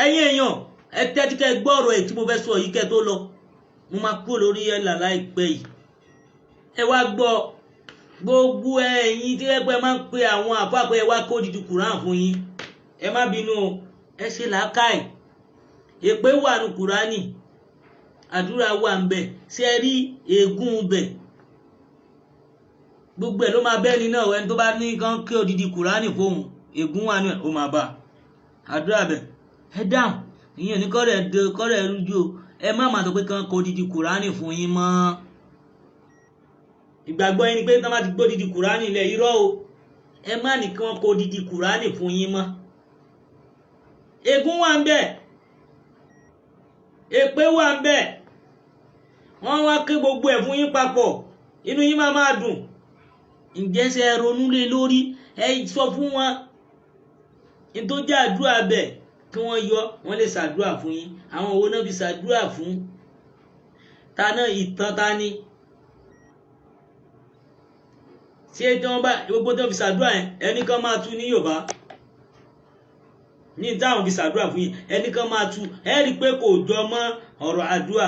ẹ̀yin èèyàn, ẹ tẹ́tí kẹ́ gbọ́ ọ̀rọ̀ ẹ̀ tí mo fẹ́ sọ yìí kẹ́ tó lọ. Mo máa kúrò lórí ẹ̀là láìpẹ́ yìí. Ẹ wá gbọ́, gbogbo ẹ̀yin tí ẹgbẹ́ máa ń pe àwọn àfáà pé ẹ wá kó odidi Kùránì fún yín, ẹ má bínú o, ẹ ṣe làákàì. Èpè wà nù Kùránì, àdúrà wà ń bẹ̀, ṣe rí ègún bẹ̀, gbogbo ẹ̀ ló máa bẹ́ni náà. Ẹni tó bá ní kán kí odidi Kùránì fóun, ègún wà nù ẹ̀, ó máa bá àdúrà bẹ̀. Ẹ dáhùn, ìyẹn ní kọ́rẹ̀ kọ́rẹ̀ rújú o. Ẹ má máa sọ pé kán kó odidi Kùránì fún yín mọ́. Ìgbàgbọ́ yín ni pé tán bá ti gbó odidi Kùránì lẹ̀, irọ́ o. Ẹ má ní kí wọ́n kó odidi Kùránì fún yín mọ́. Ègún wà ń bẹ̀, èpè wà ń bẹ̀, wọ́n wá ké gbogbo ẹ̀ fún yín papọ̀, inú yín máa máa dùn. Ǹjẹ́ ṣe ẹ ronú lé lórí? Ẹ sọ fún wọn ní tó jẹ́ àdúrà bẹ̀ kí wọ́n yọ, wọ́n lè ṣàdúrà fún yín. Àwọn owó náà fi ṣàdúrà fún ta náà, ìtàn ta ni? Ṣé tí wọ́n bá gbogbo tí wọ́n fi ṣàdúrà yẹn, ẹnì kan máa tú ní Yorùbá ní táwọn fi ṣàdúrà fún yín, ẹnì kan máa tú, ẹ rí i pé kò jọ mọ́ ọ̀rọ̀ àdúrà.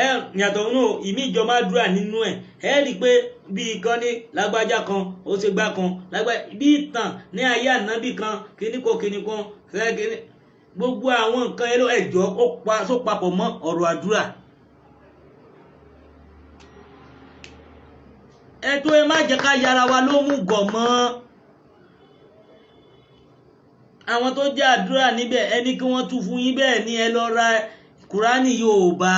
Ẹ yàtọ̀ nínú ìmí ìjọ máa dúrà nínú ẹ̀. Ẹ rí i pé bí kan ní lágbájá kan ó ṣe gbá kan lágbájá, bí ìtàn ní ayé ànábì kan kíní kan kíní kan kíní, gbogbo àwọn nǹkan ẹ ló ẹjọ́ ó pa só papọ̀ mọ́ ọ̀rọ̀ àdúrà. Ẹ tó ẹ má jẹ́ ká yára wa ló mú gọ̀ mọ́. Àwọn tó jẹ́ àdúrà níbẹ̀, ẹ ní kí wọ́n tú fún yín. Bẹ́ẹ̀ ni ẹ lọ ra Kùránì Yorùbá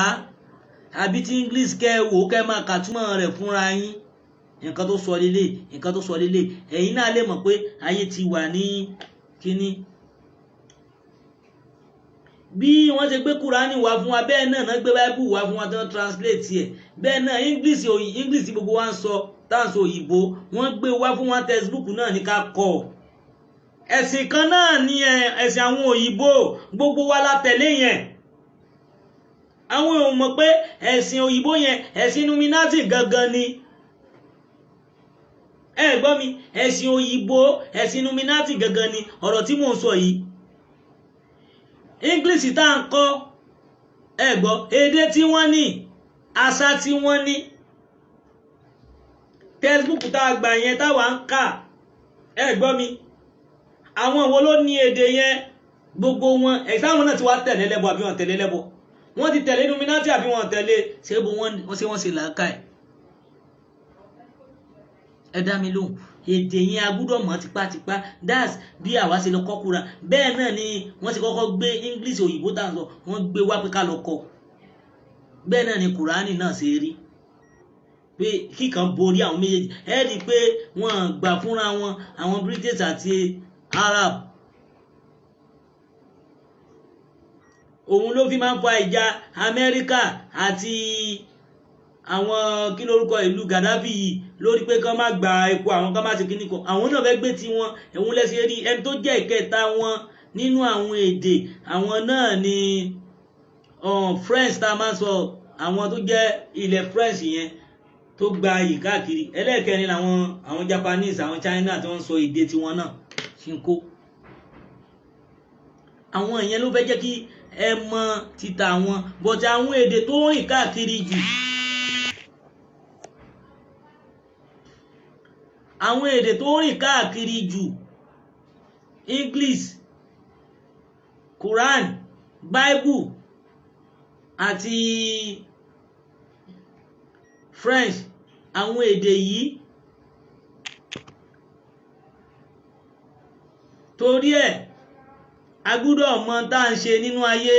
àbí tí English kẹ́ wò, kẹ́ máa kàtúmọ̀ rẹ̀ fúnra yín. Nǹkan tó sọ lélẹ̀, nǹkan tó sọ lélẹ̀, ẹ̀yin náà lè mọ̀ pé ayé ti wà ní kínní. Bí wọ́n ṣe gbé Kùránì wá fún wa, bẹ́ẹ̀ náà náà gbé Báíbù wá fún wa tí wọ́n translate ẹ̀. Bẹ́ẹ̀ náà English gbogbo wa ń sọ, táǹsì òyìnbó wọ́n gbé wá fún wa, textbook náà ní ká kọ́. Ẹ̀sìn kan náà ni ẹ̀sìn àwọn òyìnbó, gbogbo wa la tẹ̀lé yẹn. Àwọn ò mọ̀ pé ẹ̀sìn òyìnbó yẹn, ẹ̀sìn Illuminati gangan ni. Ẹ gbọ́ mi, ẹ̀sìn òyìnbó, ẹ̀sìn Illuminati gangan ni ọ̀rọ̀ tí mò ń sọ yìí. English tá à ń kọ́, ẹ gbọ́, èdè tí wọ́n ní, àṣà tí wọ́n ní, textbook tá a gbà yẹn táwa ń kà, ẹ gbọ́ mi, àwọn wo ló ní èdè yẹn? Gbogbo wọn ẹ̀sán àwọn náà ti wá tẹ̀lé lẹ́bọ̀ àbí wọn tẹ̀lé lẹ́bọ̀, wọ́n ti tẹ̀lé Illuminati àbí wọn tẹ̀lé, ṣé bó wọ́n ṣe wọ́n ṣe làákàyè? Ẹ dá mi lóhùn. Èdè yẹn a gbúdọ̀ mọ̀ tipátipá. That's bí àwa ṣe lọ kọ́ kura. Bẹ́ẹ̀ náà ni wọ́n ṣe kọ́kọ́ gbé English òyìnbó tá à ń sọ, wọ́n gbé wá pé ká lọ kọ́. Bẹ́ẹ̀ náà ni Kùránì náà ṣe rí, pé kíkan borí àwọn méjèèjì. Ẹ rí i pé wọ́n gbà fúnra wọn, àwọn British àti Arab. Òun ló fi máa ń fa ìjà Amẹ́ríkà àti àwọn kí lórúkọ ìlú Gaddafi yìí, lórí pé kán má gba epo àwọn, kán má ṣe kíní kan, àwọn náà fẹ́ gbé tiwọn. Ẹ̀hún lẹ́sẹ̀ rí ẹni tó jẹ́ ìkẹta wọn nínú àwọn èdè àwọn náà ni French tá a máa ń sọ, àwọn tó jẹ́ ilẹ̀ French yẹn tó gba iyì káàkiri. Ẹlẹ́ẹ̀kẹrin làwọn àwọn Japanese, àwọn China tí wọ́n ń sọ èdè tiwọn náà ṣinkó. Àwọn ìyẹn ló fẹ́ jẹ́ kí ẹ mọ títa wọn, but àwọn èdè tó rìn káàkiri jù, àwọn èdè tó rìn káàkiri jù, English, Quran, Bible, Àti French, àwọn èdè yìí. Torí ẹ̀ a gbúdọ̀ mọ tá à ń ṣe nínú ayé.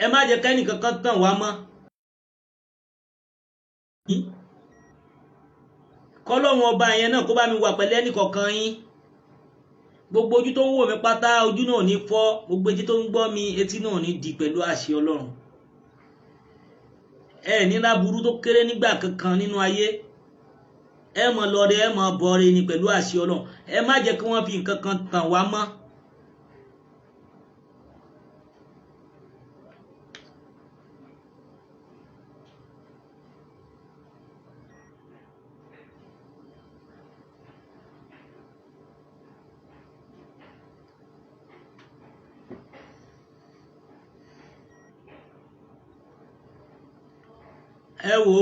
Ẹ má jẹ́ kẹ́nìkankan tàn wá mọ́. Kọ́lọ́hun ọba yẹn náà kó bá mi wà pẹ̀lú ẹnìkọ̀ọ̀kan yín. Gbogbo ojú tó ń wò mí pátá, ojú náà ò ní fọ́. Gbogbo etí tó ń gbọ́ mi, etí náà ò ní di pẹ̀lú àṣẹ Ọlọ́run. Ẹ ní láburú tó kéré nígbà kankan nínú ayé. Ẹ mọ̀ lọ́rẹ, ẹ mọ̀ bọ̀rẹ ni pẹ̀lú àṣẹ Ọlọ́run. Ẹ má jẹ́ kí wọ́n fi nǹkan kan tàn wá mọ́. Ẹ wo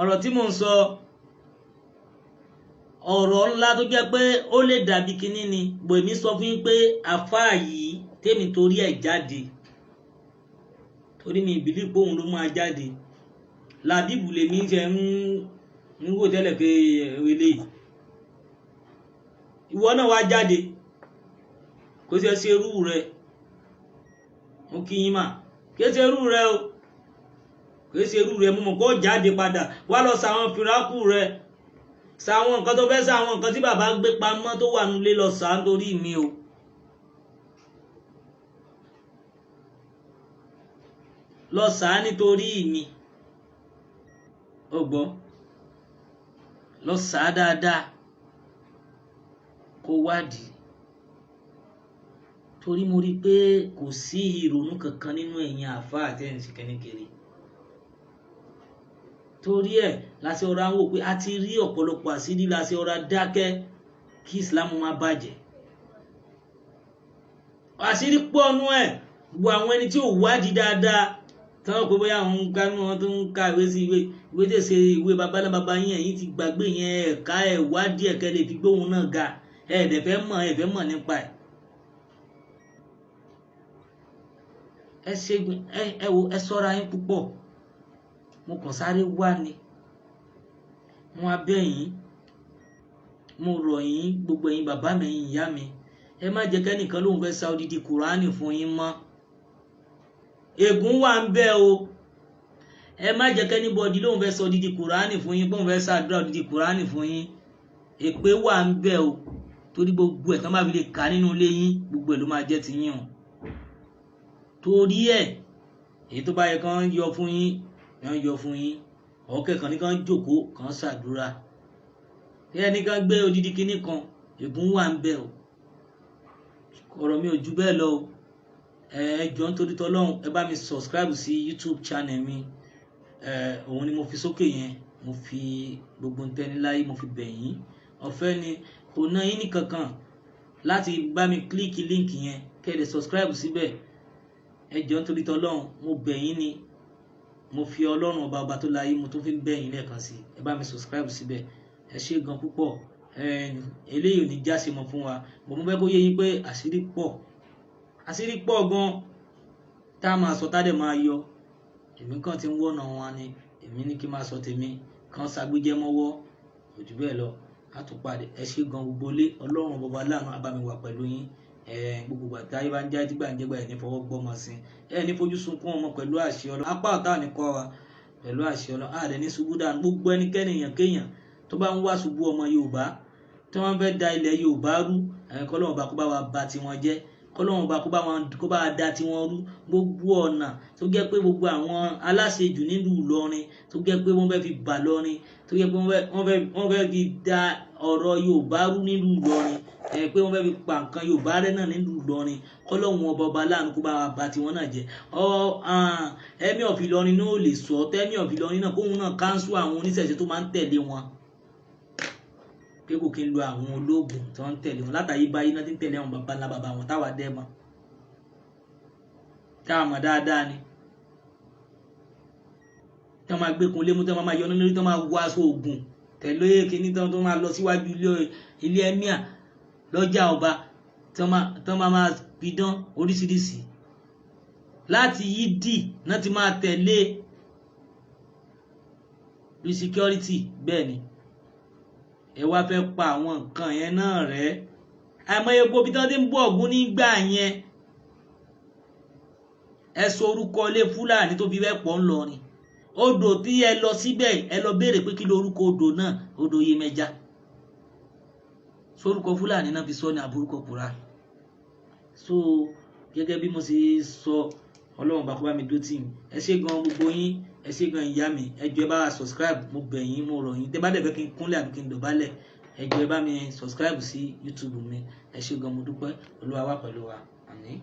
ọ̀rọ̀ tí mò ń sọ, ọ̀rọ̀ ńlá tó jẹ́ pé ó lè dàbí kinní ni, bò èmi sọ fún yín pé àfáà yìí tèmi torí ẹ̀ jáde, torí mi ìbílí pé òun ló máa jáde. Làbíbù lèmi ń ṣe ń wò tẹ́lẹ̀ pé eléyìí ìwọ náà wá jáde, kò ṣe ṣe irú rẹ. Mo kí yín mà, kò ṣe irú rẹ o, kò ṣe irú rẹ. Mo mọ̀ kó jáde padà wá lọ sàwọn fìràkù rẹ, sàwọn nǹkan tó fẹ́, sàwọn nǹkan tí bàbá gbé pamọ́ tó wà nílé lọ sàá nítorí mi o. Lọ sàá nítorí mi, ó gbọ́, lọ sàá dáadáa kó wádìí, torí mo rí i pé kò sí ìrònú kankan nínú ẹ̀yin àáfàá àti ẹ̀yin ṣìkẹ́nìkiri. Torí ẹ̀ láti ọ̀rọ̀ àwọn òpin a ti rí ọ̀pọ̀lọpọ̀ àṣírí, láti ọ̀rọ̀ dákẹ́ kí Islam má bàjẹ́. Àṣírí pọ̀ nú ẹ̀, gbogbo àwọn ẹni tí ò wádìí dáadáa tí wọ́n pè bóyá àwọn ń ka wọn tó ń ka ìwé sí ìwé ìwé tẹ̀sẹ̀ ìwé babalábaba yín, ẹ̀yin ti gbàgbé yẹn, ẹ̀ka ẹ̀ wádìí ẹ̀kẹ́ lè fi gbóhùn náà ga, ẹ̀ dẹ̀ fẹ́ mọ̀, ẹ̀ fẹ́ mọ̀ nípa ẹ̀. Ẹ ṣe ẹ wo, ẹ ṣọ́ra yín púpọ̀. Mo kàn sáré wá ni, mo wá bẹ̀ yín, mo rọ̀ yín, gbogbo ẹ̀yin bàbá mi, ẹ̀yin ìyá mi, ẹ má jẹ́ kẹ́nìkan lóun fẹ́ sa odidi Kùránì fún yín mọ́. Ègún wà ń bẹ o. Ẹ má jẹ́ kẹ́nìbọ̀dì lóun fẹ́ sọ odidi Kùránì fún yín, bóun fẹ́ ṣàdúrà odidi Kùránì fún yín. Èpè wà ń bẹ o, torí gbogbo ẹ̀ tán bá fi lè kà nínú ilé yín, gbogbo ẹ̀ ló máa jẹ́ ti yín o. Torí ẹ̀ èyí tó bá yẹ kán yọ fún yín, kán yọ fún yín. Ọ̀kẹ́ kan ní kán jókòó kán ṣàdúrà, ẹ ní kán gbé odidi kinní kan, ègún wà ń bẹ o. Ọ̀rọ̀ mi ò ju bẹ́ẹ̀ lọ o. Ẹ jọ̀ọ́ nítorí tọlọ́run, ẹ bá mi subscribe sí YouTube channel mi. Òun ni mo fi sókè yẹn, mo fi gbogbo ntẹ́ni láyé mo fi bẹ̀ yín. Ọ̀fẹ́ ni, kò ná yín ní kankan láti bá mi kílíkì líǹkì yẹn kẹ́ ẹ lè subscribe síbẹ̀. Ẹ jọ̀ọ́ nítorí tọlọ́run, mo bẹ̀ yín ni, mo fi Ọlọ́run ọba ọba tó láyé mo tún fi ń bẹ̀ yín lẹ́ẹ̀kan sí. Ẹ bá mi subscribe síbẹ̀, ẹ ṣé gan púpọ̀. Eléyìí ò ní jáse mọ́ fún wa, bọ̀ mo fẹ́ kó yé yín pé àṣírí pọ̀, àṣírí pọ̀ gan tá a máa sọ, tá a dẹ̀ máa yọ. Èmi kàn ti ń wọ̀nà wọn ni, èmi ní kí n máa sọ tèmi, kàn ṣàgbéjẹ́ mọ́wọ́, kò jù bẹ́ẹ̀ lọ. Á tún pàdé. Ẹ ṣé gan gbogbo lé. Ọlọ́run ọba láàánú á bá mi wà pẹ̀lú yín. Gbogbo ìgbà tí ayé bá ń já dígbà ń jẹ́gbà, ẹ̀ ní fọwọ́ gbọ́mọ sí, ẹ̀ ní fojú sunkún ọmọ pẹ̀lú àṣẹ Ọlọ́run. Apá ọ̀tá ò ní kọ́ wa pẹ̀lú àṣẹ Ọlọ́run. Àdẹ ní ṣubú dànù. Gbogbo ẹnikẹ́ni èèyàn kéèyàn tó bá ń wá ṣubú ọmọ Yorùbá, tí wọ́n fẹ́ da ilẹ̀ Yorùbá rú, kọ́lọ́run ọba kó bá wa bà tiwọn jẹ́, kọ́lọ́run ọba kó bá wa da tiwọn rú. Gbogbo ọ̀nà tó jẹ́ pé gbogbo àwọn aláṣejù nílùú Ìlọrin tó jẹ́ pé wọ́n fẹ́ fi bà lọrin, tó jẹ́ pé wọ́n fẹ́ fi da ọ̀rọ̀ Yorùbá rú nílùú Ìlọrin, pé wọ́n fẹ́ fi pa nǹkan Yorùbá rẹ́ náà nílùú Ìlọrin, kọ́lọ́run ọba ọba láàánú kó bá wa bà tiwọn náà jẹ́. Emir of Ìlọrin náà ò lè sọ, tẹ́mí of Ìlọrin náà kóhun náà káńsù àwọn oníṣẹ̀ṣe tó máa ń tẹ̀lé wọn, pé kò kí n lo àwọn ológun tó ń tẹ̀lé wọn látàyè báyìí náà ti ń tẹ̀lé àwọn baba ńlá baba wọn táwa dẹ́ mọ̀, táwa mọ̀ dáadáa ni, tí wọ́n máa gbé kun lémú, tí wọ́n máa yọ nínú, tí wọ́n máa wọ aṣọ ògùn tẹ̀lé kínní, tí wọ́n máa lọ síwájú ilé emir lọ́jà ọba, tí wọ́n máa pidán oríṣiríṣi. Láti Yídì náà ti máa tẹ̀lé bí security. Bẹ́ẹ̀ ni ẹ wá fẹ́ pa àwọn nǹkan yẹn náà rẹ́. Àìmọye gbogbo bí wọ́n ti ń bọ̀ Ògún nígbà yẹn. Ẹ sọ orúkọ ilé Fúlàní tó fi fẹ́ pọ̀ ńlọrin. Odò tí ẹ lọ síbẹ̀, ẹ lọ béèrè pé kí ló orúkọ odò náà, odò Yemẹja. Sórúkọ Fúlàní náà fi sọ ní àbúrúkọ kura. So gẹ́gẹ́ bí mo ṣe sọ, Ọlọ́run bá kó bá mi dó tì mí. Ẹ ṣé gan gbogbo yín, ẹ ṣé gan ìyá mi. Ẹ jọ̀ọ́, ẹ bá wa subscribe, mo bẹ̀ yín, mo rọ̀ yín. Tẹ́ bá dẹ̀ fẹ́ kí n kúnlẹ̀ àbí kí n dọ̀bálẹ̀, ẹ jọ̀ọ́, ẹ bá mi subscribe sí YouTube mi. Ẹ ṣé gan, mo dúpẹ́. Olúwa wà pẹ̀lú wa, àmín.